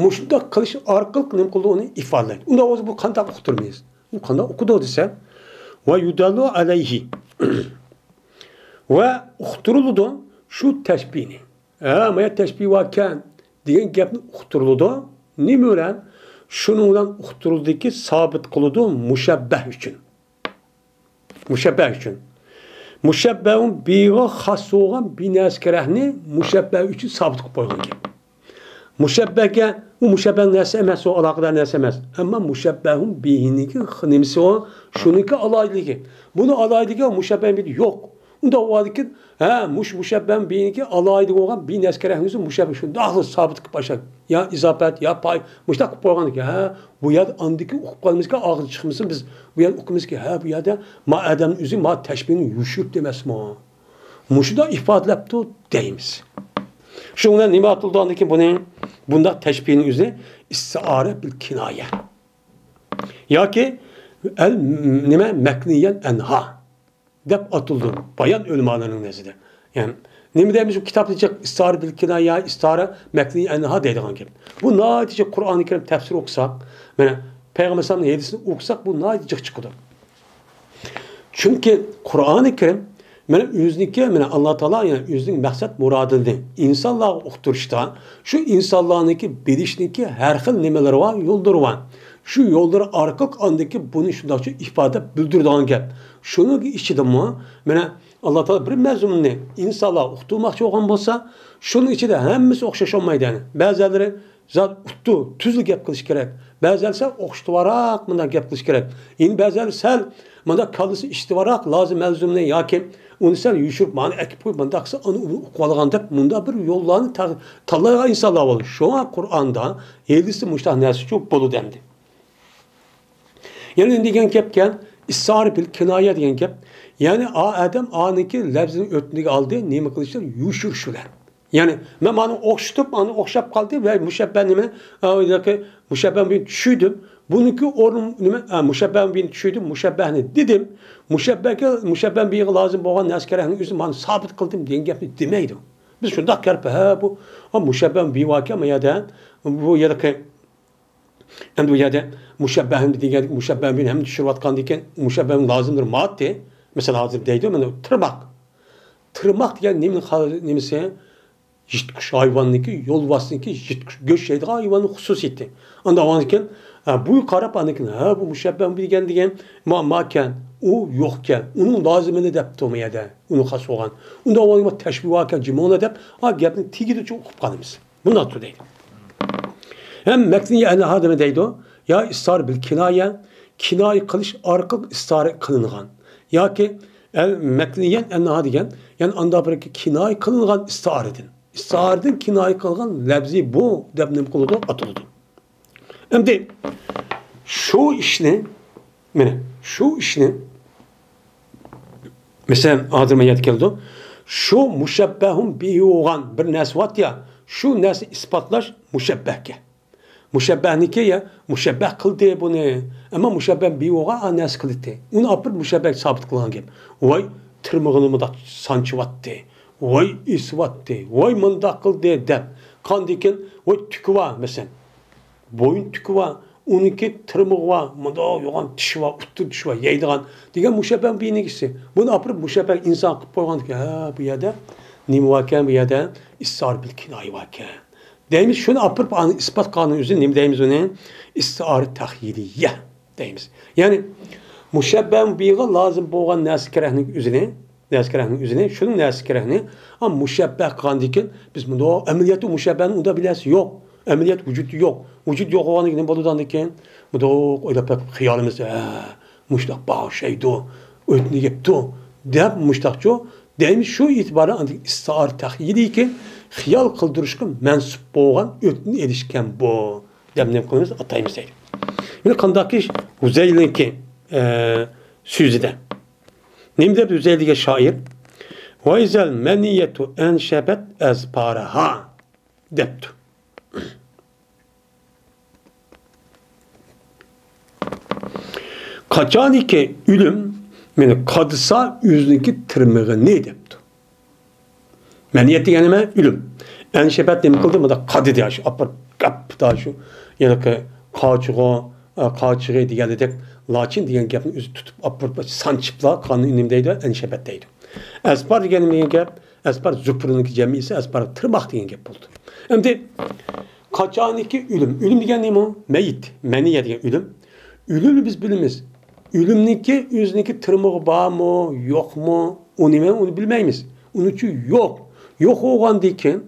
مۇشۇنداق قىلىش ئارقىلىق نېمە قىلىدۇ؟ ئۇنى ئىپادىلەيدۇ. ئۇنداق بولسا بۇ قانداق ئۇقتۇرىمىز؟ بۇ قانداق ئۇقىدۇ دېسە، ۋە يۇدەللۇ ئەلەيھى. ۋە ئۇقتۇرۇلىدۇ شۇ تەشبىھنى. ھە، مايا تەشبىھ باركەن دېگەن گەپنى ئۇقتۇرۇلىدۇ. نېمە بىلەن؟ شۇنىڭ بىلەن ئۇقتۇرۇلىدۇكى، سابىت قىلىدۇ مۇشەببەھ ئۈچۈن. مۇشەببەھ ئۈچۈن. مۇشەببەھۇن بىھىغا خاس بولغان بىر نەرسە كېرەكنى مۇشەببەھ ئۈچۈن سابىت قىلىپ قويغان گەپ. مۇشەببەھكە، ئۇ مۇشەببەھ نەرسە ئەمەس، ئۇ ئالاقىدار نەرسە ئەمەس. ئەمما مۇشەببەھۇن بىھىنىڭكى نېمىسى ئۇ؟ شۇنىڭكى ئالاھىدىلىكى. بۇنىڭ ئالاھىدىلىكى مۇشەببەھ بىھى يوق. ئۇنداق بولغاندىكىن، ھە، مۇش-، مۇشەببەھۇن بىھىنىڭكى ئالاھىدە بولغان بىر نەرسە كېرەكمىسە، مۇشەببەھ شۇنداقلا سابىت قىلىپ باشلايدۇ. يا ئىزاپەت، يا پاي، مۇشۇنداق قىلىپ قويغاندىكىن، ھە، بۇ يەردە ئاندىكى ئۇقۇپ قالىمىزكى، ئاغزى چىقمىسۇن بىز. بۇ يەردە ئۇقىمىزكى، ھە، بۇ يەردە ما ئادەمنىڭ ئۆزى ما تەشبىھنى يوشۇرۇپ دېمەسمۇ؟ مۇشۇنداق ئىپادىلەپتۇ دەيمىز. شۇنىڭ بىلەن نېمە ئاتىلىدۇ ئاندىن كېيىن بۇنى؟ بۇنداق تەشبىھنىڭ ئۆزى ئىستىئارە بىل كىنايە. ياكى ئەل، نېمە، مەكنىيەن ئەنھا دەپ ئاتىلىدۇ بايان ئۆلىمالىرىنىڭ نەزىرىدە. يەنى نېمە دەيمىز، بۇ كىتابنى جىق ئىستىئارە بىل كىنايە، ئىستىئارە مەكنىيەن ئەنھا دەيدىغان گەپ. بۇ ناھايىتى جىق قۇرئانى كەرىم تەپسىرى ئوقۇساق، مانا پەيغەمبەر ئەلەيھىسسالامنىڭ ھەدىسىنى ئوقۇساق، بۇ ناھايىتى جىق چىقىدۇ. چۈنكى قۇرئانى كەرىم مانا ئۆزىنىڭكى، مانا ئاللا تائالا يەنى ئۆزىنىڭ مەقسەت مۇرادىنى ئىنسانلارغا ئۇقتۇرۇشتا، شۇ ئىنسانلارنىڭكى بىلىشنىڭكى ھەر خىل نېمىلىرى بار، يوللىرى بار. شۇ يوللىرى ئارقىلىق ئاندىكى بۇنى شۇنداقچە ئىپادىلەپ بىلدۈرىدىغان گەپ. شۇنىڭ ئىچىدىمۇ مانا ئاللا تائالا بىر مەزمۇننى ئىنسانلارغا ئۇقتۇرماقچى بولغان بولسا، شۇنىڭ ئىچىدە ھەممىسى ئوخشاش بولمايدۇ. يەنى بەزىلىرى زادى ئۇتتۇ، تۈزلا گەپ قىلىش كېرەك. بەزىلەر سەل ئوخشىتىۋراق مۇنداق گەپ قىلىش كېرەك. يەنە بەزىلەر سەل مۇنداق كاللىسى ئىشتىۋراق لازىم مەلزۇمنى ياكى ئۇنى سەل يوشۇرۇپ مانا ئەكىپ قويۇپ مۇنداق قىلسا ئۇنى ئۇقۇۋالغان دەپ مۇنداق بىر يوللارنى تا-، تاللايدىغان ئىنسانلار بولىدۇ. شۇڭا قۇرئاندا ھېلىسى مۇشۇنداق نەرسىچۇ بولىدۇ ئەمدى. يەنە دېگەن گەپكەن، ئىستىئارە بىل كىنايە دېگەن گەپ. يەنى ئا ئادەم ئانىڭكى لەپزىنى ئۆتنىگە ئالدى، نېمە قىلىشتا؟ يوشۇرۇش بىلەن. يەنى مەن مانا ئوخشىتىپ، مانا ئوخشاپ قالدى ۋە مۇشەببەھ نېمە؟ ئا، ياكى مۇشەببەھ بىھىنى چۈشۈردۈم. بۇنىڭكى ئورنى نېمە؟ ئا، مۇشەببەھ بىھىنى چۈشۈردۈم، مۇشەببەھنى دېدىم. مۇشەببەھكە، مۇشەببەھ بىھىگە لازىم بولغان نەرسە كېرەكنىڭ ئۆزى مانا سابىت قىلدىم دېگەن گەپنى دېمەيدۇ. بىز شۇنداق گەپ، ھە، بۇ، ھە، مۇشەببەھ بىھى باركەن، ما يەردە، بۇ يەردىكى ئەمدى بۇ يەردە مۇشەببەھۇن دېگەن، مۇشەببەھۇن ھەم چۈشۈرۈۋاتقاندىكىن، مۇشەببەھۇن لازىمدۇر ماددە. مەسىلەن، ھازىر دەيدۇ، مانا تىرماق. تىرماق دېگەن نېمىنىڭ خا-، نېمىسى؟ يىرتقۇچ ھايۋاننىڭكى، يولۋاسنىڭكى يىرتقۇچ، گۆش يەيدىغان ھايۋاننىڭ خۇسۇسىيىتى. ئاندىن ئاۋاندىكىن، ھە، بۇ قاراپ، ئاندىن كېيىن، ھە، بۇ مۇشەببەھۇن دېگەن، دېگەن، ما، ماكەن، ئۇ يوقكەن، ئۇنىڭ لازىمىنى دەپتۇ ما يەردە، ئۇنىڭ خاس بولغان. ئۇنداق بولغاندا تەشبىھ باركەن، جىمۇنا دەپ، ئا، گەپنى تېگىدىچە ئۇقۇپ قالىمىز. بۇنداق تۇر دەيدۇ. ھەم مەكنىيە ئەنھا نېمە دەيدۇ؟ يا ئىستار بىل كىنايە، كىنايە قىلىش ئارقىلىق ئىستارە قىلىنغان. ياكى ئەل مەكنىيەن ئەنھا دېگەن، يەنى ئاندا بىر كىنايە قىلىنغان ئىستارىدىن. ئىستارىدىن كىنايە قىلغان لەپزى بۇ دەپ نېمە قىلىدۇ؟ ئاتىلىدۇ. ئەمدى شۇ ئىشنى، مانا شۇ ئىشنى، مەسىلەن، ھازىر مانا يەتتە كەلدى. شۇ مۇشەببەھۇن بىھى بولغان بىر نەرسە بارتى يا، شۇ نەرسىنى ئىسپاتلاش مۇشەببەھكە. مۇشەببەھنىكى يا، مۇشەببەھ قىلدى بۇنى. ئەمما مۇشەببەھ بىھى بولغان ئا نەرسە قىلدى. ئۇنى ئاپىرىپ مۇشەببەھكە سابىت قىلغان گەپ. ۋاي، تىرمىغىنى مۇنداق سانچىۋاتتى. ۋاي، ئېسىۋاتتى. ۋاي، مۇنداق قىلدى دەپ. قاندىكىن، ۋاي، تۈكى بار، مەسىلەن. بويۇن تۈكى بار، ئۇنىڭكى تىرمىقى بار، مۇنداق يوغان چىشى بار، ئۇتتۇر چىشى بار، يەيدىغان دېگەن مۇشەببەھ بىھىنىڭكىسى. بۇنى ئاپىرىپ مۇشەببەھ ئىنسان قىلىپ قويغاندىكىن، ھە، بۇ يەردە نېمە باركەن، بۇ يەردە ئىستىئارە بىل كىنايە باركەن دەيمىز. شۇنى ئاپىرىپ ئانى ئىسپات قىلغاننىڭ ئۆزىنى نېمە دەيمىز ئۇنى؟ ئىستىئارە تەخيىلىيە دەيمىز. يەنى مۇشەببەھ بىھىغا لازىم بولغان نەرسە كېرەكنىڭ ئۆزىنى، نەرسە كېرەكنىڭ ئۆزىنى، شۇنىڭ نەرسە كېرەكنى، ئا، مۇشەببەھ قىلغاندىكىن بىز بۇنى ئەمەلىيەتتە مۇشەببەھنىڭ ئۇنداق بىر نەرسە يوق. ئەمەلىيەت ۋۇجۇدى يوق. ۋۇجۇد يوق بولغاندىكىن نېمە بولىدۇ ئاندىن كېيىن؟ مۇنداق ئويلاپ بېقىپ خىيالىمىزدا، ھە، مۇشۇنداق بار ئوخشايدۇ، ئۆتنى يەپتۇ دەپ مۇشۇنداقچۇ دەيمىز. شۇ ئېتىبارى ئاندىن ئىستىئارە تەخيىلىيكى خىيال قىلدۇرۇشقا مەنسۇپ بولغان ئۆتنى ئېلىشكەن بۇ. دەپ نېمە قىلىمىز؟ ئاتايمىز دەيدۇ. يەنە قانداق ئىش؟ ھۇزەيلنىڭكى، ئە، سۆزىدە. نېمە دەپ ھۇزەيل دېگەن شائىر؟ «ۋەيزەل مەنىيەتۇ ئەنشەبەت ئەزپارەھا» دەپتۇ. قاچانكى ئۆلۈم مېنى قادىسا ئۆزىنىڭكى تىرمىغىنى دەپتۇ. مەنىيەت دېگەن نېمە؟ ئۆلۈم. ئەنشەبەت نېمە قىلدى؟ مۇنداق قادىدى، شۇ ئاپىرىپ، گاپ، شۇ ھېلىقى قاچىغۇ، قاچىغى دېگەنلىدەك، لاچىن دېگەن گەپنى ئۆزى تۇتۇپ ئاپىرىپ، سانچىپلا قاننى نېمە دەيدۇ؟ ئەنشەبەت دەيدۇ. ئەزپار دېگەن نېمە دېگەن گەپ؟ ئەزپار زۇپرىنىڭكى جەمئىيسى ئەزپار تىرماق دېگەن گەپ بولدى. ئەمدى قاچانكى ئۆلۈم. ئۆلۈم دېگەن نېمە؟ مەيىت، مەنىيە دېگەن ئۆلۈم. ئۆلۈمنى بىز بىلىمىز. ئۆلۈمنىڭكى ئۆزىنىڭكى تىرمىقى بارمۇ، يوقمۇ؟ ئۇنى مەن ئۇنى بىلمەيمىز. ئۇنىڭ ئۈچۈن يوق. يوق بولغاندىن كېيىن،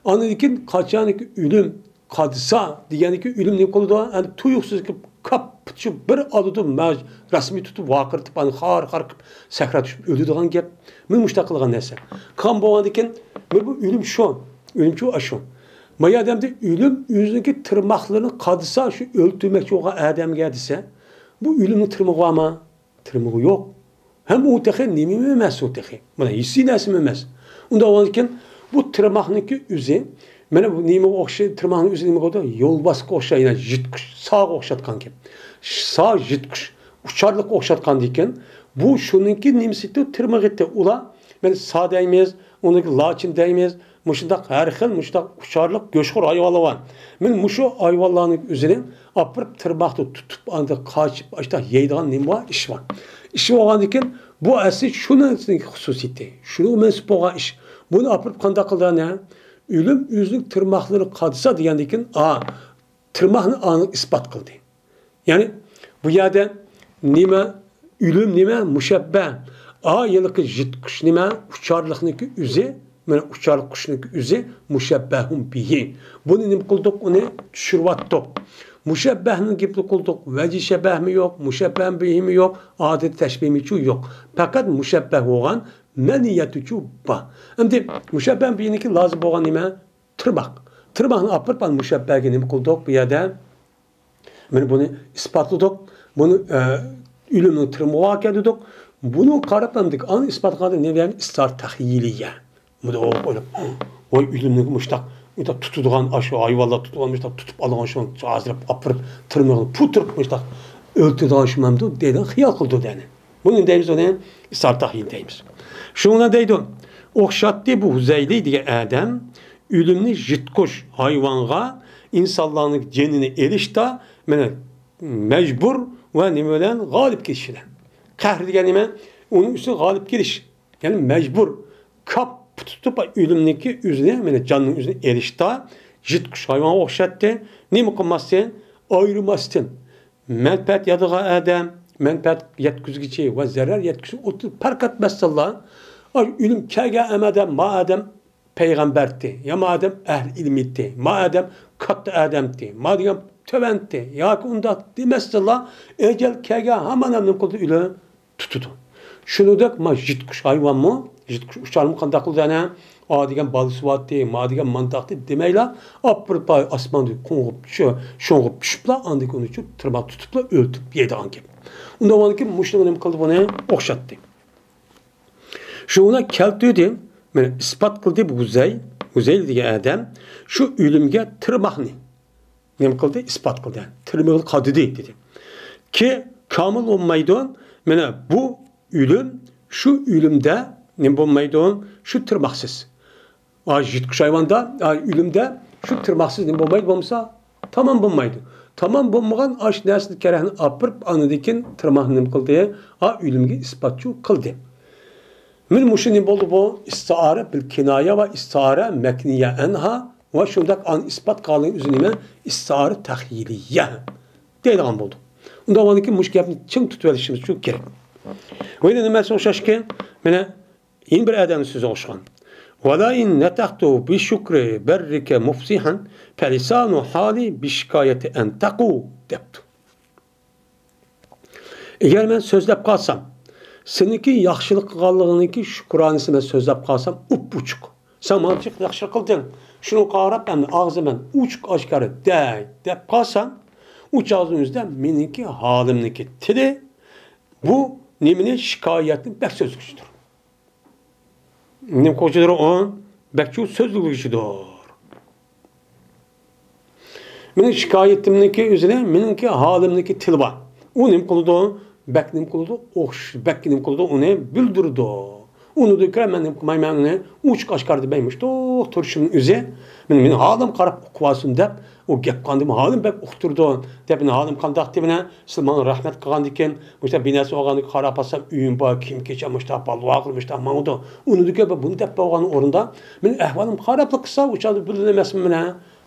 ئاندىن كېيىن قاچانكى ئۆلۈم قادىسا دېگەندىكى ئۆلۈم نېمە قىلىدۇ؟ ئەنە تۇيۇقسىز كېلىپ كاپ شۇ بىر ئالىدۇ، مە-، رەسمىي تۇتۇپ ۋارقىرىتىپ، ئاندىن خار-خار قىلىپ سەھرا چۈشۈپ ئۆلىدىغان گەپ. مانا مۇشۇنداق قىلغان نەرسە. قان بولغاندىن كېيىن، مانا بۇ ئۆلۈم شۇ. ئۆلۈمچۇ ئاشۇ. ما ئادەمدە ئۆلۈم ئۆزىنىڭكى تىرماقلىرىنى قادىسا، شۇ ئۆلتۈرمەكچى بولغان ئادەمگە دېسە، بۇ ئۆلۈمنىڭ تىرمىقى بارمۇ؟ تىرمىقى يوق. ھەم ئۇ تېخى نېمىمۇ ئەمەس، ئۇ تېخى. مانا ھېسسىي نەرسىمۇ ئەمەس. ئۇنداق بولغاندىكىن، بۇ تىرماقنىڭكى ئۆزى، مانا بۇ نېمىگە ئوخشاي-، تىرماقنىڭ ئۆزى نېمىگە ئوخشايدۇ؟ يولۋاسقا ئوخشايدۇ، يەنى يىرتقۇچ، ساغا ئوخشاتقانكەن. سا، يىرتقۇچ، ئۇچارلىققا ئوخشاتقاندىكىن، بۇ شۇنىڭكى نېمىسى، تىرمىقى. ئۇلار، مانا سا دەيمىز، ئۇنىڭكى لاچىن دەيمىز، مۇشۇنداق ھەر خىل مۇشۇنداق ئۇچارلىق گۆشخور ھايۋانلار بار. مانا مۇشۇ ھايۋانلارنىڭ ئۆزىنى ئاپىرىپ تىرماقتا تۇتۇپ، ئاندىن قاچىپ، ئاشۇنداق يەيدىغان نېمە بار؟ ئىش بار. ئىش بولغاندىكىن، بۇ ئەسلى شۇنىڭ خۇسۇسىيىتى. شۇنىڭغا مەنسۇپ بولغان ئىش. بۇنى ئاپىرىپ قانداق قىلدى ئەنە؟ ئۆلۈم ئۆزىنىڭ تىرماقلىرى قادىسا دېگەندىكىن، ئا، تىرماقنى ئاڭ ئىسپات قىلدى. يەنى بۇ يەردە نېمە، ئۆلۈم نېمە؟ مۇشەببە. ئا، ھېلىقى يىرتقۇچ نېمە؟ ئۇچارلىقنىڭكى ئۆزى، مانا ئۇچارلىق قۇشنىڭكى ئۆزى مۇشەببەھۇن بىھى. بۇنى نېمە قىلدۇق؟ ئۇنى چۈشۈرۈۋەتتۇق. مۇشەببەھنىڭ گېپىنى قىلدۇق. ۋەجھى شەبەھمۇ يوق، مۇشەببەھۇن بىھىمۇ يوق، ئادەتتە تەشبىھمۇچۇ يوق. پەقەت مۇشەببەھ بولغان مەنىيەتىچۇ بار. ئەمدى مۇشەببەھۇن بىھىنىڭكى لازىم بولغان نېمە؟ تىرماق. تىرماقنى ئاپىرىپ، مۇشەببەھگە نېمە قىلدۇق بۇ يەردە؟ مانا بۇنى ئىسپاتلىدۇق. بۇنى، ئە، ئۆلۈمنىڭ تىرمىقىغا كەلتۈردۇق. بۇنى قاراپ ئەمدى ئاڭ ئىسپاتلىغاندا نېمە دېگەن؟ ئىستىئارە تەخيىلىيە. بۇنى ئويلاپ، ۋاي، ئۆلۈمنى مۇشتاق، مۇشتاق تۇتىدىغان، ئاشۇ ھايۋانلار تۇتىدىغان، مۇشتاق تۇتۇپ ئالغان، شۇنى ھازىرلاپ ئاپىرىپ، تىرمىقىنى پۈتۈرۈپ، مۇشتاق ئۆلتۈرىدىغان شۇ مەمدۇ دەيدىغان خىيال قىلىدۇ دەيدۇ. بۇنى دەيمىز، ئۇنى ئىستىئارە تەخيىل دەيمىز. شۇنىڭ بىلەن دەيدۇ، ئوخشاتتى بۇ ھۇزەيلى دېگەن ئادەم ئۆلۈمنى يىرتقۇچ ھايۋانغا ئىنسانلارنىڭ جېنىنى ئېلىشتا، مانا، مەجبۇر ۋە نېمە بىلەن؟ غالىب كېلىش بىلەن. قەھر دېگەن نېمە؟ ئۇنىڭ ئۈستىگە غالىب كېلىش. يەنى مەجبۇر. كاپ تۇتۇپ ئۆلۈمنىڭكى ئۆزىنى، مانا جاننىڭ ئۆزىنى ئېلىشتا يىرتقۇچ ھايۋانغا ئوخشاتتى. نېمە قىلماستىن؟ ئايرىماستىن. مەنپەئەت يەتىدىغان ئادەم، مەنپەئەت يەتكۈزگۈچى ۋە زەرەر يەتكۈزگۈچى ئوتتۇرىغا پەرق ئەتمەستىنلا، ئاي، ئۆلۈم كەلگەن ئادەم، ما ئادەم پەيغەمبەرتى، يا ما ئادەم ئەھلى ئىلمىتى، ما ئادەم كاتتا ئادەمتى، ما دېگەن تۆۋەنتى ياكى ئۇنداق دېمەستىنلا، ئەجەل كەلگەن ھامان ھەم نېمە قىلىدۇ؟ ئۆلۈم تۇتىدۇ. شۇنىڭدەك ما يىرتقۇچ ھايۋانمۇ، يىرتقۇچ ئۇچارمۇ قانداق قىلىدۇ ئەنە؟ ئا دېگەن بالىسى بارتى، ما دېگەن مانداقتى دېمەيلا، ئاپىرىپ ئاسماندا قوڭغۇپ چۈ-، شوڭغۇپ چۈشۈپلا، ئاندىن كېيىن ئۇنى تىرماق تۇتۇپلا ئۆلتۈرۈپ يەيدىغان گەپ. ئۇنداق بولغاندىكىن مۇشۇنىڭغا نېمە قىلدى؟ بۇنى ئوخشاتتى. شۇنى كەلتۈردى، مانا ئىسپات قىلدى بۇ ھۇزەي، ھۇزەيل دېگەن ئادەم شۇ ئۆلۈمگە تىرماقنى نېمە قىلدى؟ ئىسپات قىلدى. تىرمىقى قادىدى دېدى. كى، كامىل بولمايدۇ. مانا بۇ ئۆلۈم، شۇ ئۆلۈمدە نېمە بولمايدۇ؟ شۇ تىرماقسىز. ئا، يىرتقۇچ ھايۋاندا، ئا، ئۆلۈمدە شۇ تىرماقسىز نېمە بولمايدۇ بولمىسا؟ تامام بولمايدۇ. تامام بولمىغان ئاش نەرسىنى كەرەھنى ئاپىرىپ، ئاندىن كېيىن تىرماقنى نېمە قىلدى؟ ئا، ئۆلۈمگە ئىسپاتچۇ قىلدى. مانا مۇشۇ نېمە بولدى بۇ؟ ئىستىئارە بىل كىنايە ۋە ئىستىئارە مەكنىيە ئەنھا ۋە شۇنداق ئان ئىسپات قالغان ئۆزى نېمە؟ ئىستىئارە تەخيىلىيە دەيدىغان بولدى. ئۇنداق بولغاندىكىن مۇشۇ گەپنى چىڭ تۇتۇۋېلىشىمىز شۇ كېرەك. ۋە يەنە نېمىسى ئوخشاشكەن؟ مانا يەنە بىر ئادەمنىڭ سۆزى ئوخشىغان. ۋەلەئىن نەتەقتۇ بىشۇكرى بەررىكە مۇفسىھەن فەلىسانۇ ھالى بىشىكايەتى ئەنتەقۇ دەپتۇ. ئەگەر مەن سۆزلەپ قالسام، سېنىڭكى ياخشىلىق قىلغانلىقىڭنىڭكى شۈكرانىسى مەن سۆزلەپ قالسام، ئۇپئۇچۇق. سەن ماڭا جىق ياخشىلىق قىلدىڭ. شۇنىڭغا قاراپ ئەمدى ئاغزىمدىن ئوچۇق ئاشكارا دەي دەپ قالساڭ، ئۇ چاغنىڭ ئۆزىدە مېنىڭكى ھالىمنىڭكى تىلى بۇ نېمىنى، شىكايەتنى بەك سۆزلىگۈچىدۇر. نېمە قىلغۇچىدۇر ئۇ؟ بەكچۇ سۆزلىگۈچىدۇر. مېنىڭ شىكايىتىمنىڭكى ئۆزىنى، مېنىڭكى ھالىمنىڭكى تىلى بار. ئۇ نېمە قىلىدۇ؟ بەك نېمە قىلىدۇ؟ ئوخش-، بەك نېمە قىلىدۇ؟ ئۇنى بىلدۈرىدۇ. ئۇنىڭدىن كۆرە مەن نېمە قىلمايمەن؟ ئۇنى ئوچۇق ئاشكارا دېمەي، مۇشۇنداق تۇرۇشۇمنىڭ ئۆزى، مېنىڭ، مېنىڭ ھالىم قاراپ ئۇقۇۋالسۇن دەپ، ئۇ گەپ قىلغاندىمۇ ھالىم بەك ئۇقتۇرىدۇ دەپ، مېنىڭ ھالىم قانداق دېمىنە، سىز ماڭا رەھمەت قىلغاندىكىن، مۇشۇنداق بىنەرسە بولغاندىكىن قاراپ قالسام، ئۆيۈم بار، كىيىم-كېچەم مۇشۇنداق، بالىلار مۇشۇنداق ماڭىدۇ. ئۇنىڭدىن كۆرە بۇنى دەپ بولغان ئورنىدا، مېنىڭ ئەھۋالىمنى قاراپلا قىلسا، ئۇ چاغدا بىلدى ئەمەسمۇ مانا؟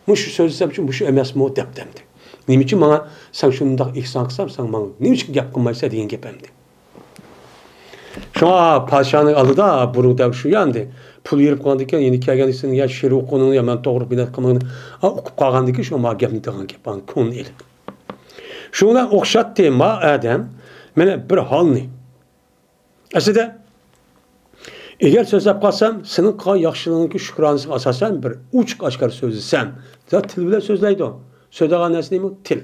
مۇشۇ سۆزلىسەمچۇ، مۇشۇ ئەمەسمۇ دەپتۇ ئەمدى. نېمە ئۈچۈن ماڭا سەن شۇنداق ئېھسان قىلسام، سەن ماڭا نېمە ئۈچۈن گەپ قىلمايسەن دېگەن گەپ ئەمدى. شۇڭا پادىشاھنىڭ ئالدىدا بۇرۇن دەپ شۇ ياندى. پۇل يېرىپ قالغاندىكىن، يەنە كەلگەندىكىن يا شېئىر ئوقۇغىنىڭ يا مەن توغرا بىلەتكىنىمنى، ئا، ئوقۇپ قالغاندىكىن شۇ ما گەپنى دېگەن گەپ، كۆڭلىنى ئېلىپ. شۇنىڭ بىلەن ئوخشاتتى ما ئادەم، مانا بىر ھالنى. ئەسلىدە، ئەگەر سۆزلەپ قالسام، سېنىڭ قىلغان ياخشىلىقىڭنىڭكى شۈكرانىسىغا ئاساسەن بىر ئوچۇق ئاشكارا سۆزلىسەم، زات تىل بىلەن سۆزلەيدۇ. سۆزلەيدىغان نەرسە نېمە؟ تىل.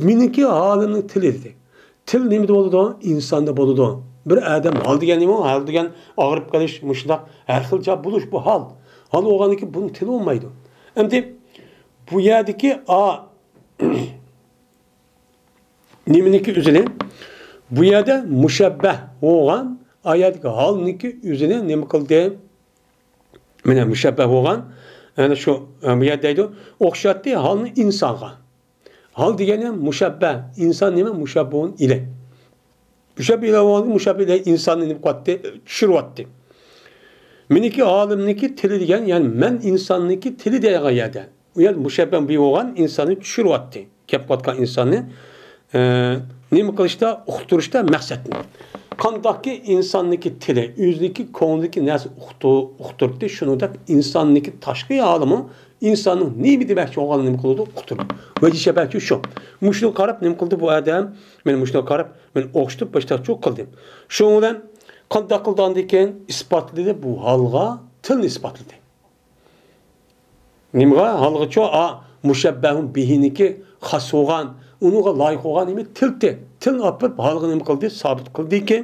مېنىڭكى ھالىمنىڭ تىلى دېدى. تىل نېمىدە بولىدۇ؟ ئىنساندا بولىدۇ. بىر ئادەم ھال دېگەن نېمە؟ ھال دېگەن ئاغرىپ قېلىش، مۇشۇنداق ھەر خىل جاي بولۇش، بۇ ھال. ھال بولغاندىن كېيىن بۇنىڭ تىلى بولمايدۇ. ئەمدى بۇ يەردىكى ئا، نېمىنىڭكى ئۆزىنى؟ بۇ يەردە مۇشەببەھ بولغان، ئايەتتىكى ھالنىڭكى ئۆزىنى نېمە قىلدى؟ مانا مۇشەببەھ بولغان، يەنى شۇ، بۇ يەردە دەيدۇ، ئوخشاتتى ھالنى ئىنسانغا. ھال دېگەن نېمە؟ مۇشەببەھ. ئىنسان نېمە؟ مۇشەببەھۇن ئىلەيھ. مۇشەببەھ ئىلەيھ بولغاندىن كېيىن مۇشەببەھ ئىلەيھ ئىنساننى نېمە قىلىۋاتتى؟ چۈشۈرۈۋاتتى. مېنىڭكى ھالىمنىڭكى تىلى دېگەن، يەنى مەن ئىنساننىڭكى تىلى دېگەن يەردە. ئۇ يەردە مۇشەببەھ بولغان ئىنساننى چۈشۈرۈۋاتتى. گەپ قىلىۋاتقان ئىنساننى، ئە، نېمە قىلىشتا، ئۇقتۇرۇشتا مەقسەتنى. قانداقكى ئىنساننىڭكى تىلى، ئۆزىنىڭكى كۆڭلىدىكى نەرسە ئۇقتۇ-، ئۇقتۇرۇپتۇ، شۇنىڭدەك ئىنساننىڭكى تاشقى ھالىمۇ ئىنساننىڭ نېمە دېمەكچى بولغانلىقىنى نېمە قىلىدۇ؟ ئۇقتۇرىدۇ. ۋەجىھە شەبەھىچۇ شۇ. مۇشۇنىڭغا قاراپ نېمە قىلدى بۇ ئادەم؟ مانا مۇشۇنىڭغا قاراپ مانا ئوخشىتىپ باشتاقچۇ قىلدى. شۇنىڭ بىلەن قانداق قىلدى ئاندىن كېيىن؟ ئىسپاتلىدى بۇ ھالغا تىلنى ئىسپاتلىدى. نېمىغا؟ ھالغىچۇ، ئا، مۇشەببەھۇن بىھىنىڭكى خاس بولغان، ئۇنىڭغا لايىق بولغان نېمە؟ تىلتى. تىلنى ئاپىرىپ ھالغا نېمە قىلدى؟ سابىت قىلدىكى،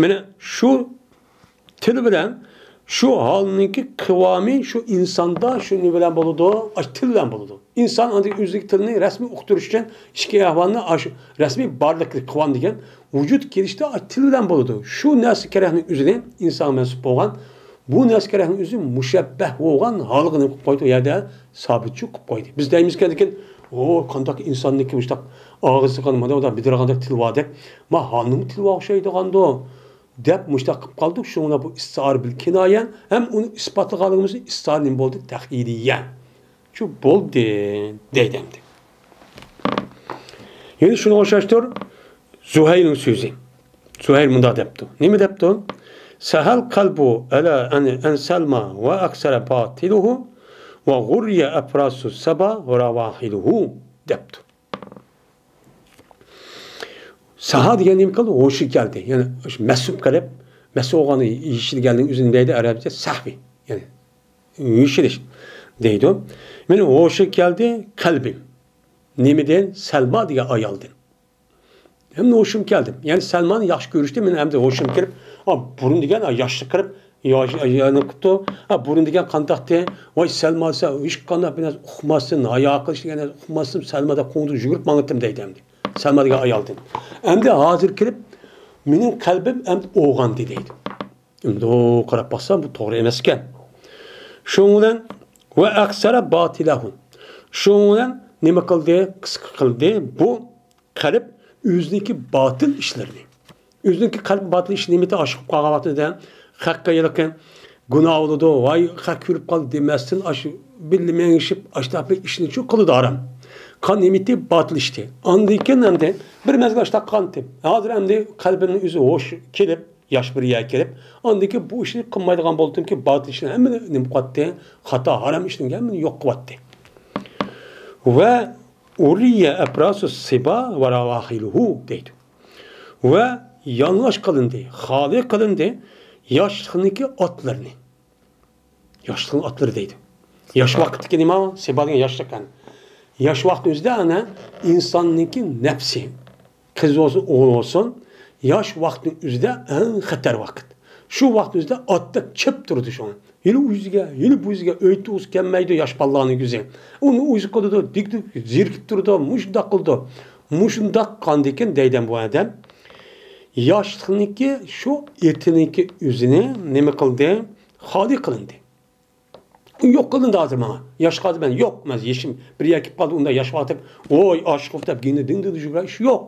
مانا شۇ تىل بىلەن شۇ ھالنىڭكى قىۋامى شۇ ئىنساندا شۇ نېمە بىلەن بولىدۇ؟ ئاشۇ تىل بىلەن بولىدۇ. ئىنسان ئاندىن ئۆزىدىكى تىلنى رەسمىي ئۇقتۇرۇش ئۈچۈن ئىككى ئەھۋالنى ئاشۇ رەسمىي بارلىق قىۋام دېگەن ۋۇجۇد كېلىشتە ئاشۇ تىل بىلەن بولىدۇ. شۇ نەرسە كېرەكنىڭ ئۆزىنى ئىنسانغا مەنسۇپ بولغان بۇ نەرسە كېرەكنىڭ ئۆزى مۇشەببەھ بولغان ھالغا نېمە قىلىپ قويدى؟ ئۇ يەردە سابىتچۇ قىلىپ قويدى. بىز دەيمىزكەن، لېكىن، ئو، قانداق ئىنساننىڭكى مۇشۇنداق ئاغزى قان، مانا مۇنداق بىدىرغاندەك تىلى باردەك. ما ھالنىڭمۇ تىلى بار ئوخشايدىغاندۇ؟ دەپ مۇشۇنداق قىلىپ قالدۇق. شۇڭا بۇ ئىستىئارە بىل كىنايە ھەم ئۇنى ئىسپاتلىغانلىقىمىز ئىستىئارە نېمە بولدى؟ تەخيىلىيە. شۇ بولدى دەيدۇ ئەمدى. يەنە شۇنىڭغا ئوخشاشتۇر زۇھەيرنىڭ سۆزى. زۇھەير مۇنداق دەپتۇ. نېمە دەپتۇ؟ سەھەل قەلبۇ ئەلە ئەن، ئەن سەلما ۋە ئەكسەرە باتىلۇھۇ ۋە غۇررىيە ئەپراسۇ سەبا ۋە رەۋاھىلۇھۇ دەپتۇ. سەھا دېگەن نېمە قىلدى؟ ھوشى كەلدى. يەنى شۇ مەست بولۇپ قېلىپ، مەست بولغان يېشىلگەننىڭ ئۆزىنى دەيدۇ ئەرەبچە سەھۋى. يەنى يېشىلىش دەيدۇ. مېنىڭ ھوشۇم كەلدى قەلبىم. نېمىدىن؟ سەلما دېگەن ئايالدىن. ئەمدى ھوشۇم كەلدى. يەنى سەلمانى ياخشى كۆرۈشتى. مېنىڭ ئەمدى ھوشۇم كىرىپ، ئا، بۇرۇن دېگەن، ئا، ياشلىق كىرىپ، ياش-، يا-، نېمە قىپتۇ؟ ھا، بۇرۇن دېگەن قانداقتى؟ ۋاي، سەلما دېسە، ھېچقانداق بىر نەرسە ئۇقماستىن، ھايا قىلىش دېگەن نەرسە ئۇقماستىن، سەلما دەپ قوڭدۇرۇپ يۈگۈرۈپ ماڭاتتىم دەيدۇ ئەمدى. سەلما دېگەن ئايالدىن. ئەمدى ھازىر كىرىپ، مېنىڭ قەلبىم ئەمدى ئويغاندى دەيدۇ. ئەمدى قاراپ باقسام، بۇ توغرا ئەمەسكەن. شۇنىڭ بىلەن ۋە ئەكسەرە باتىلەھۇ. شۇنىڭ بىلەن نېمە قىلدى؟ قىسقا قىلدى. بۇ قەلب ئۆزىنىڭكى باتىل ئىشلىرىنى. ئۆزىنىڭكى قەلب باتىل ئىشى نېمىدە ئاشىق بولۇپ قالغان ۋاقتىدا خەققە ھېلىقى گۇناھ بولىدۇ، ۋاي، خەق كۆرۈپ قالدى دېمەستىن، ئاشۇ بىللە مېڭىشىپ، ئاشتاق بىر ئىشنى شۇ قىلىدۇ ئارام. قان نېمىتى باتىل ئىشتى. ئاندىن كېيىن ئەمدى بىر مەزگىل ئاشتاق قالدى. ھازىر ئەمدى قەلبىمنىڭ ئۆزى ھوش كېلىپ، ياش بىر يەرگە كېلىپ، ئاندىن كېيىن بۇ ئىشنى قىلمايدىغان بولدۇمكى، باتىل ئىشنى ھەممىنى نېمە قىلىۋەتتى؟ خاتا، ھارام ئىشنى ھەممىنى يوق قىلىۋەتتى. ۋە ئۇرىيە ئەپراسۇ سىبا ۋە راۋاخىلۇھۇ دەيدۇ. ۋە يالىڭاچ قىلىندى، خالىي قىلىندى ياشلىقنىڭكى ئاتلىرىنى. ياشلىقنىڭ ئاتلىرى دەيدۇ. ياش ۋاقىتتىكى نېمە؟ سەبا دېگەن ياشلىق ئەنە. ياش ۋاقىتنىڭ ئۆزىدە ئەنە ئىنساننىڭكى نەپسى، قىز بولسۇن، ئوغۇل بولسۇن، ياش ۋاقىتنىڭ ئۆزىدە ئەڭ خەتەر ۋاقىت. شۇ ۋاقىتنىڭ ئۆزىدە ئاتتەك چىپ تۇرىدۇ شۇڭا. ھېلى ئۆزىگە، ھېلى بۇ ئۆزىگە ئۆي تۇغۇسى كەلمەيدۇ ياش بالىلارنىڭ كۆزى. ئۇنى ئۆزى قىلىدۇ، دىك-دىك زېرىكىپ تۇرىدۇ، مۇشۇنداق قىلىدۇ. مۇشۇنداق قاندىكىن دەيدىم بۇ ئادەم. ياشلىقنىڭكى شۇ ئېتىنىڭكى ئۆزىنى نېمە قىلدى؟ خالىي قىلىندى. ئۇ يوق قىلىندى ھازىر ماڭا. ياشقا ھازىر مەن يوق، مەن يېشىم بىر يەرگە كېلىپ قالدى، ئۇنداق ياش ۋاقىت دەپ، ۋوي ئاشىق بولۇپ دەپ گېنى دىڭ دىڭ يۈگۈرۈش يوق.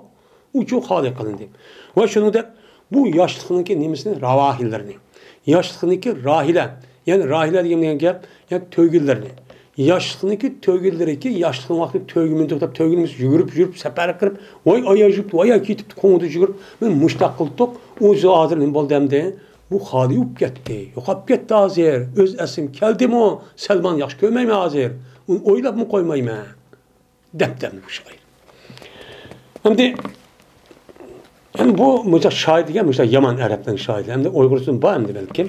ئۇ چوڭ خالىي قىلىندى. ۋە شۇنىڭدەك بۇ ياشلىقنىڭكى نېمىسىنى، راۋاھىلىرىنى، ياشلىقنىڭكى راھىلە، يەنى راھىلە دېگەن، دېگەن گەپ، يەنى تۆگىلىرىنى، ياشلىقنىڭكى تۆگىلىرىكى، ياشلىقنىڭ ۋاقتى تۆگىمىدۇق دەپ تۆگىمىز يۈگۈرۈپ يۈرۈپ سەپەرگە كىرىپ، ۋاي ئاياغ يۈرۈپتۇ، ۋاي ئاياغ كېتىپتۇ، قوڭغۇدا يۈگۈرۈپ، مەن مۇشتاق قىلدۇق. ئۇ ھازىر نېمە بولدى ئەمدى؟ بۇ خالىي بولۇپ كەتتى، يوقاپ كەتتى ھازىر. ئۆز ئەسلىمگە كەلدىمۇ، سەلماننى ياخشى كۆرمەيمەن ھازىر. ئۇنى ئويلاپمۇ قويمايمەن. دەپتۇ بۇ شائىر. ئەمدى، ئەمدى بۇ مۇشۇنداق شائىر دېگەن مۇشۇنداق يامان ئەرەبنىڭ شائىرى. ئەمدى ئۇيغۇرچىسىمۇ بار ئەمدى بەلكىم.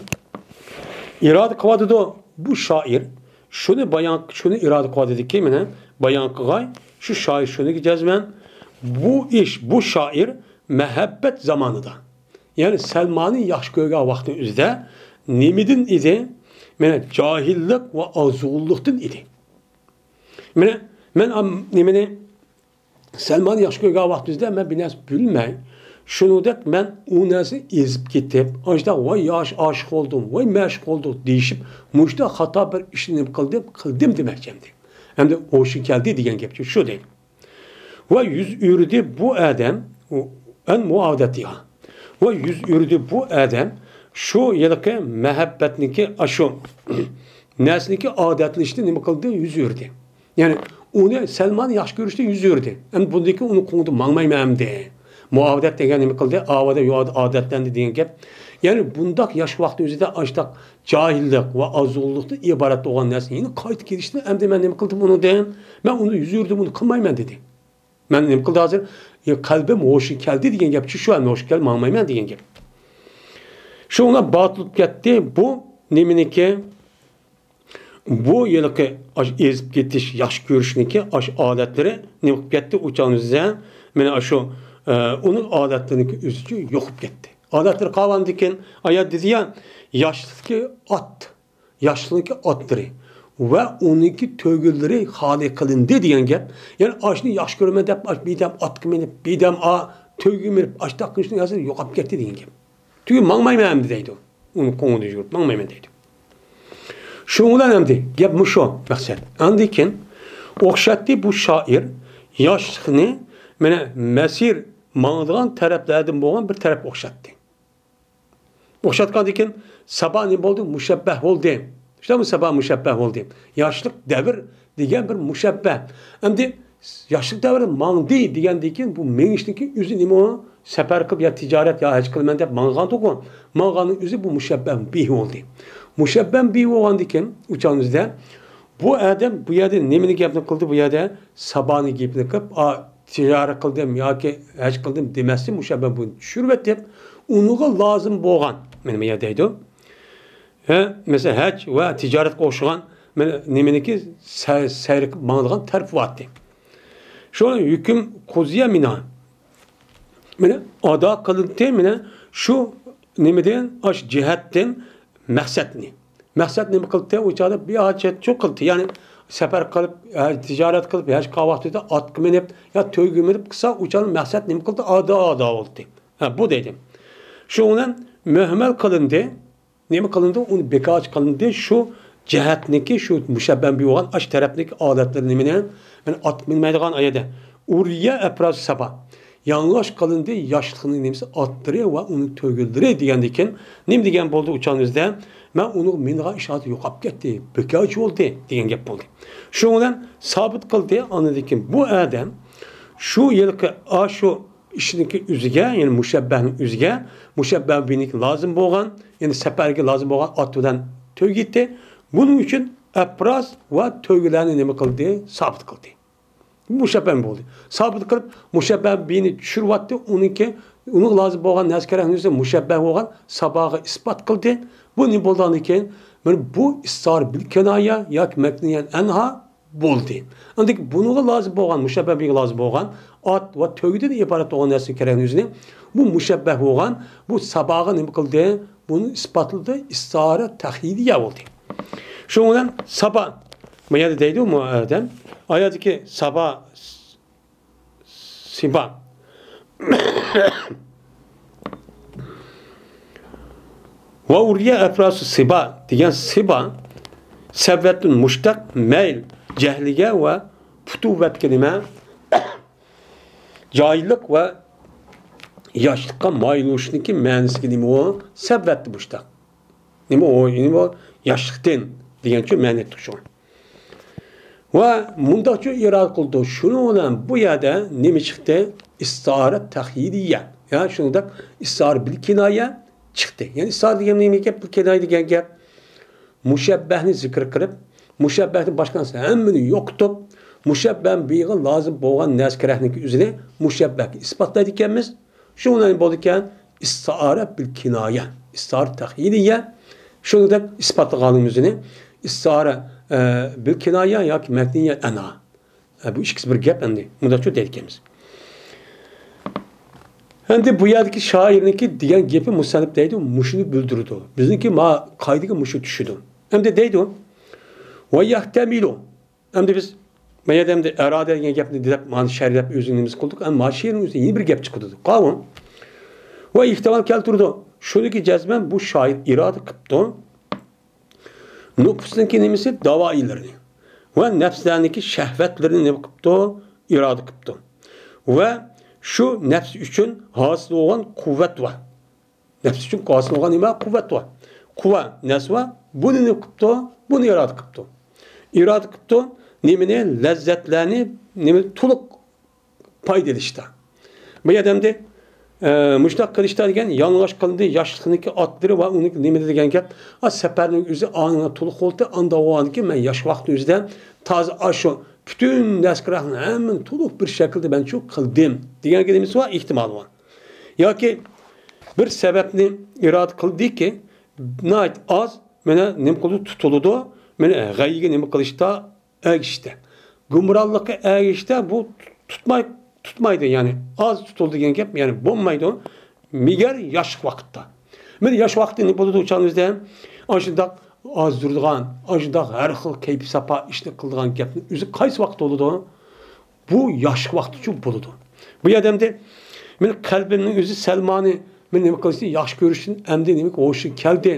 ئىرادە قىلىۋاتىدۇ بۇ شائىر. شۇنى بايان، شۇنى ئىرادە قىلىۋاتىدۇكى، مانا بايان قىلغاي، شۇ شائىر شۇنىكى جەزمەن. بۇ ئىش، بۇ شائىر مەھەببەت زامانىدا، يەنى سەلماننى ياخشى كۆرگەن ۋاقتىنىڭ ئۆزىدە نېمىدىن ئىدى؟ مانا جاھىللىق ۋە ئازغۇنلۇقتىن ئىدى. مانا مەن ئام-، نېمىنى، سەلماننى ياخشى كۆرگەن ۋاقتىمىزدا مەن بىر نەرسە بىلمەي، شۇنىڭدەك مەن ئۇ نەرسىنى ئېزىپ كېتىپ، ئاشۇنداق ۋاي ياش ئاشىق بولدۇم، ۋاي مەشۇق بولدۇق دېيىشىپ، مۇشۇنداق خاتا بىر ئىشنى نېمە قىلدىم، قىلدىم دېمەكچى ئەمدى. ئەمدى ھوشى كەلدى دېگەن گەپچۇ شۇ دەيدۇ. ۋە يۈز ئۆرۈدى بۇ ئادەم، ئەن مۇئاۋىدەتىغا. ۋە يۈز ئۆرۈدى بۇ ئادەم شۇ ھېلىقى مەھەببەتنىكى ئاشۇ نەرسىنىكى ئادەتلىشىشتىن نېمە قىلدى؟ يۈز ئۆردى. يەنى ئۇنى سەلماننى ياخشى كۆرۈشتىن يۈز ئۆردى. ئەمدى بۇندىن كېيىن ئۇنىڭ قوڭىدا ماڭمايمەن ئەمدى. مۇئاۋىدەت دېگەن نېمە قىلدى؟ ئاۋادە يوغان ئادەتلەندى دېگەن گەپ. يەنى بۇنداق ياش ۋاقتى ئۆزىدە ئاشتاق جاھىللىق ۋە ئازغۇنلۇقتىن ئىبارەت بولغان نەرسە يەنە قايتا كېلىشتىن ئەمدى مەن نېمە قىلدىم ئۇنىڭدىن؟ مەن ئۇنى يۈز ئۆردۈم، ئۇنى قىلمايمەن دېدى. مەن نېمە قىلدى ھازىر؟ يا قەلبىم ھوشى كەلدى دېگەن گەپ، شۇ، شۇ ھەم ھوشى كەلدى، ماڭمايمەن دېگەن گەپ. شۇڭا باتىلىپ كەتتى. بۇ نېمىنىكى؟ بۇ ھېلىقى ئاش ئېزىپ كېتىش، ياخشى كۆرۈشنىكى ئاش ئادەتلىرى نېمە قىلىپ كەتتى؟ ئۇ چاغنىڭ ئۆزىدە مانا ئاشۇ، ئە، ئۇنىڭ ئادەتلىرىنىڭكى ئۆزىچە يوقىپ كەتتى. ئادەتلىرى قالغاندىن كېيىن، ئايا دېدى يا، ياشلىقتىكى ئات، ياشلىقنىڭكى ئاتلىرى ۋە ئۇنىڭكى تۆگىلىرى خالىي قىلىندى دېگەن گەپ. يەنى ئاشۇنى ياخشى كۆرىمەن دەپ، ئاش بىدەم ئاتقا مىنىپ، بىدەم ئا تۆگىگە مىنىپ، ئاشتاق قىلىشنىڭ ھازىر يوقاپ كەتتى دېگەن گەپ. تۈگۈل ماڭمايمەن ئەمدى دەيدۇ. ئۇنى قوڭىدا يۈگۈرۈپ ماڭمايمەن دەيدۇ. شۇنىڭ بىلەن ئەمدى گەپ مۇشۇ مەقسەت. ئاندىن كېيىن ئوخشاتتى بۇ شائىر ياشلىقنى مانا مەسىر ماڭىدىغان تەرەپلەردىن بولغان بىر تەرەپكە ئوخشاتتى. ئوخشاتقاندىن كېيىن سابا نېمە بولدى؟ مۇشەببەھ بولدى. شۇنداقمۇ؟ سابا مۇشەببەھ بولدى. ياشلىق دەۋر دېگەن بىر مۇشەببەھ. ئەمدى ياشلىق دەۋرى ماڭدى دېگەندىن كېيىن بۇ مېڭىشنىڭكى ئۆزى نېمە ئۇ؟ سەپەر قىلىپ يا تىجارەت يا ھەج قىلىمەن دەپ ماڭغاندۇق ئۇ. ماڭغاننىڭ ئۆزى بۇ مۇشەببەھ بىھ بولدى. مۇشەببەھ بىھ بولغاندىن كېيىن ئۇ چاغنىڭ ئۆزىدە بۇ ئادەم بۇ يەردە نېمىنى گەپنى قىلدى؟ بۇ يەردە سابانى گېپىنى قىلىپ، ئا، تىجارەت قىلدىم ياكى ھەج قىلدىم دېمەستىن مۇشەببەھ بىھنى چۈشۈرۈۋەتتى. ئۇنىڭغا لازىم بولغان، مانا بۇ يەردە دەيدۇ. ھە، مەسىلەن، ھەج ۋە تىجارەتكە ئوخشىغان مانا نېمىنىكى سە-، سەير قىلىپ ماڭىدىغان تەرىپى بارتى. شۇ ھۆكۈم قۇزىيە مىنا. مانا ئادا قىلىندى، مانا شۇ نېمىدىن، ئاش جەھەتتىن مەقسەتنى. مەقسەت نېمە قىلدى؟ ئۇ چاغدا بىر ھاجەت شۇ قىلدى. يەنى سەپەر قىلىپ، ھە، تىجارەت قىلىپ، ھەج قىلغان ۋاقتىدا ئاتقا مىنىپ يا تۆگىگە مىنىپ قىلسا، ئۇ چاغدا مەقسەت نېمە قىلدى؟ ئادا، ئادا بولدى. ھە، بۇ دەيدۇ. شۇ بىلەن مۆھمەل قىلىندى. نېمە قىلىندى؟ ئۇنى بىكارچى قىلىندى. شۇ جەھەتنىكى، شۇ مۇشەببەھ بىھ بولغان ئاش تەرەپنىكى ئادەتلىرى نېمىنى؟ يەنى ئات مىنمەيدىغان ئايەدە. ئۇرىيە ئەپراز سابا. ياڭلاش قىلىندى ياشلىقنىڭ نېمىسى؟ ئاتلىرى ۋە ئۇنىڭ تۆگىلىرى دېگەندىن كېيىن نېمە دېگەن بولدى ئۇ چاغنىڭ ئۆزىدە؟ مەن ئۇنىڭغا مىنىدىغان ئىش ھازىر يوقاپ كەتتى، بىكارچى بولدى دېگەن گەپ بولدى. شۇنىڭ بىلەن سابىت قىلدى، ئاندىن كېيىن بۇ ئادەم شۇ يىلقى ئاشۇ ئىشنىڭكى ئۆزىگە، يەنى مۇشەببەھنىڭ ئۆزىگە، مۇشەببەھ بىھنىڭكى لازىم بولغان، يەنى سەپەرگە لازىم بولغان ئات بىلەن تۆگە ئېيتتى. بۇنىڭ ئۈچۈن ئەپراز ۋە تۆگىلەرنى نېمە قىلدى؟ سابىت قىلدى. مۇشەببەھ بولدى. سابىت قىلىپ، مۇشەببەھ بىھنى چۈشۈرۈۋەتتى. ئۇنىڭكى، ئۇنىڭغا لازىم بولغان نەرسە كېرەك نەرسە مۇشەببەھ بولغان ساباغا ئىسپات قىلدى. بۇ نېمە بولغاندىن كېيىن، مانا بۇ ئىستىئارە بىل كىنايە ياكى مەبنىيەن ئەنھا بولدى. ئاندىن كېيىن بۇنىڭغا لازىم بولغان، مۇشەببەھ بىگە لازىم بولغان ئات ۋە تۆگىدىن ئىبارەت بولغان نەرسە كېرەكنى ئۆزىنى، بۇ مۇشەببەھ بولغان بۇ ساباغا نېمە قىلدى؟ بۇنى ئىسپاتلىدى، ئىستىئارە تەخيىلىيە بولدى. شۇنىڭ بىلەن سابا، بۇ يەردە دەيدۇ، مۇ-، ئادەم، ئايەتتىكى سابا، سىبا. ۋە ئۇرىيە ئەفراسۇ سىبا دېگەن سىبا، سەۋۋەتتىن مۇشتەق مەيل، جەھلىگە ۋە پۇتۇۋەتكە نېمە؟ جاھىللىق ۋە ياشلىققا مايىل بولۇشنىڭكى مەنىسىگە نېمە ئۇ؟ سەۋۋەتتىن مۇشتەق. نېمە ئۇ؟ نېمە ئۇ؟ ياشلىقتىن دېگەنچۇ مەنە ئېيتتۇق شۇ. ۋە مۇنداقچۇ ئىرادە قىلدۇق. شۇنىڭ بىلەن بۇ يەردە نېمە چىقتى؟ ئىستىئارە تەخيىلىيە. يا شۇنداق ئىستىئارە بىل كىنايە چىقتى. يەنى ئىستىئارە دېگەن نېمە گەپ؟ بىل كىنايە دېگەن گەپ. مۇشەببەھنى زىكىر قىلىپ، مۇشەببەھتىن باشقا نەرسە ھەممىنى يوقىتىپ، مۇشەببەھ بىغا لازىم بولغان نەرسە كېرەكنىكى ئۆزىنى مۇشەببەھكە ئىسپاتلايدىكەنمىز. شۇنىڭ بىلەن بولىدىكەن، ئىستىئارە بىل كىنايە، ئىستىئارە تەخيىلىيە. شۇنىڭدەك ئىسپاتلىغانلىقىمىزنى ئىستىئارە، ئە، بىل كىنايە ياكى مەبنىيە ئەنھا. ئە، بۇ ئىككىسى بىر گەپ ئەمدى. مۇنداقچۇ دەيدىكەنمىز. ئەمدى بۇ يەردىكى شائىرنىڭكى دېگەن گېپى مۇسەننىپ دەيدۇ، مۇشۇنى بىلدۈرىدۇ. بىزنىڭكى ما قائىدىگە مۇشۇ چۈشىدۇ. ئەمدى دەيدۇ، ۋە يەھتەمىلۇ. ئەمدى بىز، ما يەردە ئەمدى ئىرادە دېگەن گەپنى دەپ، مانا شەرھلەپ ئۆزىنى نېمىسى قىلدۇق. ئەمما شېئىرنىڭ ئۆزىدە يەنە بىر گەپ چىقىدۇ. قاۋۇم. ۋە ئېھتىمال كەلتۈرىدۇ. شۇنىكى جەزمەن بۇ شائىر ئىرادە قىپتۇ. نۇپۇسنىڭكى نېمىسى؟ داۋائىلىرىنى. ۋە نەپسلەرنىڭكى شەھۋەتلىرىنى نېمە قىپتۇ؟ ئىرادە قىپتۇ. ۋە شۇ نەپس ئۈچۈن ھاسىل بولغان قۇۋۋەت ۋە نەپس ئۈچۈن ھاسىل بولغان نېمە؟ قۇۋۋەت بار. قۇۋۋە نەرسە بار. بۇنى نېمە قىپتۇ؟ بۇنى ئىرادە قىپتۇ. ئىرادە قىپتۇ. نېمىنى؟ لەززەتلەرنى، نېمە؟ تولۇق پايدىلىشتا. بۇ ئادەمدە، ئە، مۇشۇنداق قىلىشتا دېگەن، يالىڭاچ قىلدى، ياشلىقنىڭكى ئاتلىرى ۋە ئۇنىڭ نېمىدە دېگەن گەپ. ئا، سەپەرنىڭ ئۆزى ئاڭا تولۇق بولدى. ئاندا بولغاندىكىن مەن ياش ۋاقىتنىڭ ئۆزىدە تازا ئاشۇ پۈتۈن نەسكىراقنىڭ ھەممىنى تولۇق بىر شەكىلدە مەن شۇ قىلدىم دېگەنگە نېمىسى بار؟ ئېھتىمالى بار. ياكى بىر سەۋەبنى ئىرادە قىلدىكى، ناھايىتى ئاز، مانا نېمە قىلىدۇ؟ تۇتۇلىدۇ. مانا غەيگە نېمە قىلىشتا؟ ئەگىشتە. گۇمرانلىققا ئەگىشتە بۇ تۇتماي، تۇتمايدۇ، يەنى ئاز تۇتۇلدى دېگەن گەپ، يەنى بولمايدۇ. مېگەر ياشلىق ۋاقىتتا. مانا ياش ۋاقىتتا نېمە بولىدۇ؟ ئۇ چاغدا بىزدە ئاشۇنداق ئازدۇرىدىغان، ئاشۇنداق ھەر خىل كەيپ ساپا ئىشنى قىلىدىغان گەپنى ئۆزى قايسى ۋاقىت بولىدۇ؟ بۇ ياشلىق ۋاقتىچۇ بولىدۇ. بۇ ئادەمدە مېنىڭ قەلبىمنىڭ ئۆزى سەلمانى، مېنى نېمە قىلىشنى ياخشى كۆرۈشتىن ئەمدى نېمە ھوشى كەلدى.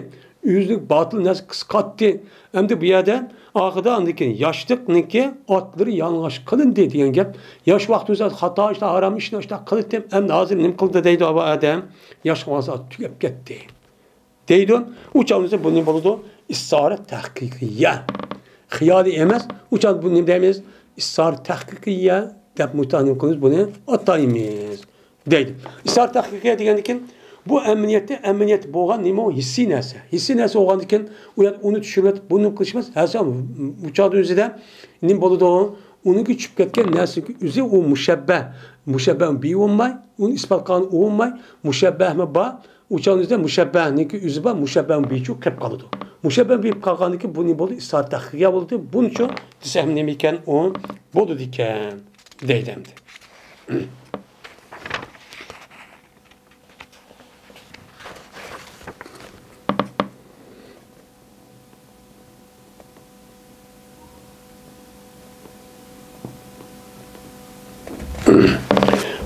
ئۆزىنىڭ باتىل نەرسە قىسقاتتى. ئەمدى بۇ يەردە ئاخىرىدا ئاندىن كېيىن ياشلىقنىڭكى ئاتلىرى يالىڭاچ قىلىندى دېگەن گەپ. ياش ۋاقتىمىزدا خاتا ئىشلار، ھارام ئىشنى ئىشلار قىلىتتىم. ئەمدى ھازىر نېمە قىلدى دەيدۇ بۇ ئادەم. ياش ۋاقتى تۈگەپ كەتتى. دەيدۇ. ئۇ چاغدا بۇ نېمە بولىدۇ؟ ئىستىئارە تەھقىقىيە. خىيالىي ئەمەس. ئۇ چاغدا بۇ نېمە دەيمىز؟ ئىستىئارە تەھقىقىيە دەپ مۇتانىم قىلىمىز، بۇنى ئاتايمىز. دەيدۇ. ئىستىئارە تەھقىقىيە دېگەندىكىن، بۇ ئەمەلىيەتتە، ئەمەلىيەت بولغان نېمە ئۇ؟ ھېسسىي نەرسە. ھېسسىي نەرسە بولغاندىكىن، ئۇ يەردە ئۇنى چۈشۈرۈۋېتىپ، بۇنى قىلىشىمىز. ھەسەن، ئۇ چاغدا ئۆزىدە نېمە بولىدۇ؟ ئۇنىڭكى چۈشۈپ كەتكەن نەرسىنىڭكى ئۆزى ئۇ مۇشەببە. مۇشەببە بى بولماي، ئۇنى ئىسپات قىلغان ئۇ بولماي، مۇشەببەمۇ بار. ئۇ چاغنىڭ ئۆزىدە مۇشەببەنىڭكى ئۆزى بار، مۇشەببەنىڭ بىچۇ قېلىپ قالىدۇ. مۇشەببەنىڭ بىچۇ قالغاندىن كېيىن بۇ نېمە بولدى؟ ئىستىئارە تەھقىقىيە بولدى. بۇنچۇ دېسەم نېمە ئىكەن ئۇ؟ بولىدىكەن دەيدۇ ئەمدى.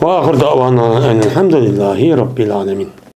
وآخر دعوانا أن الحمد لله رب العالمين.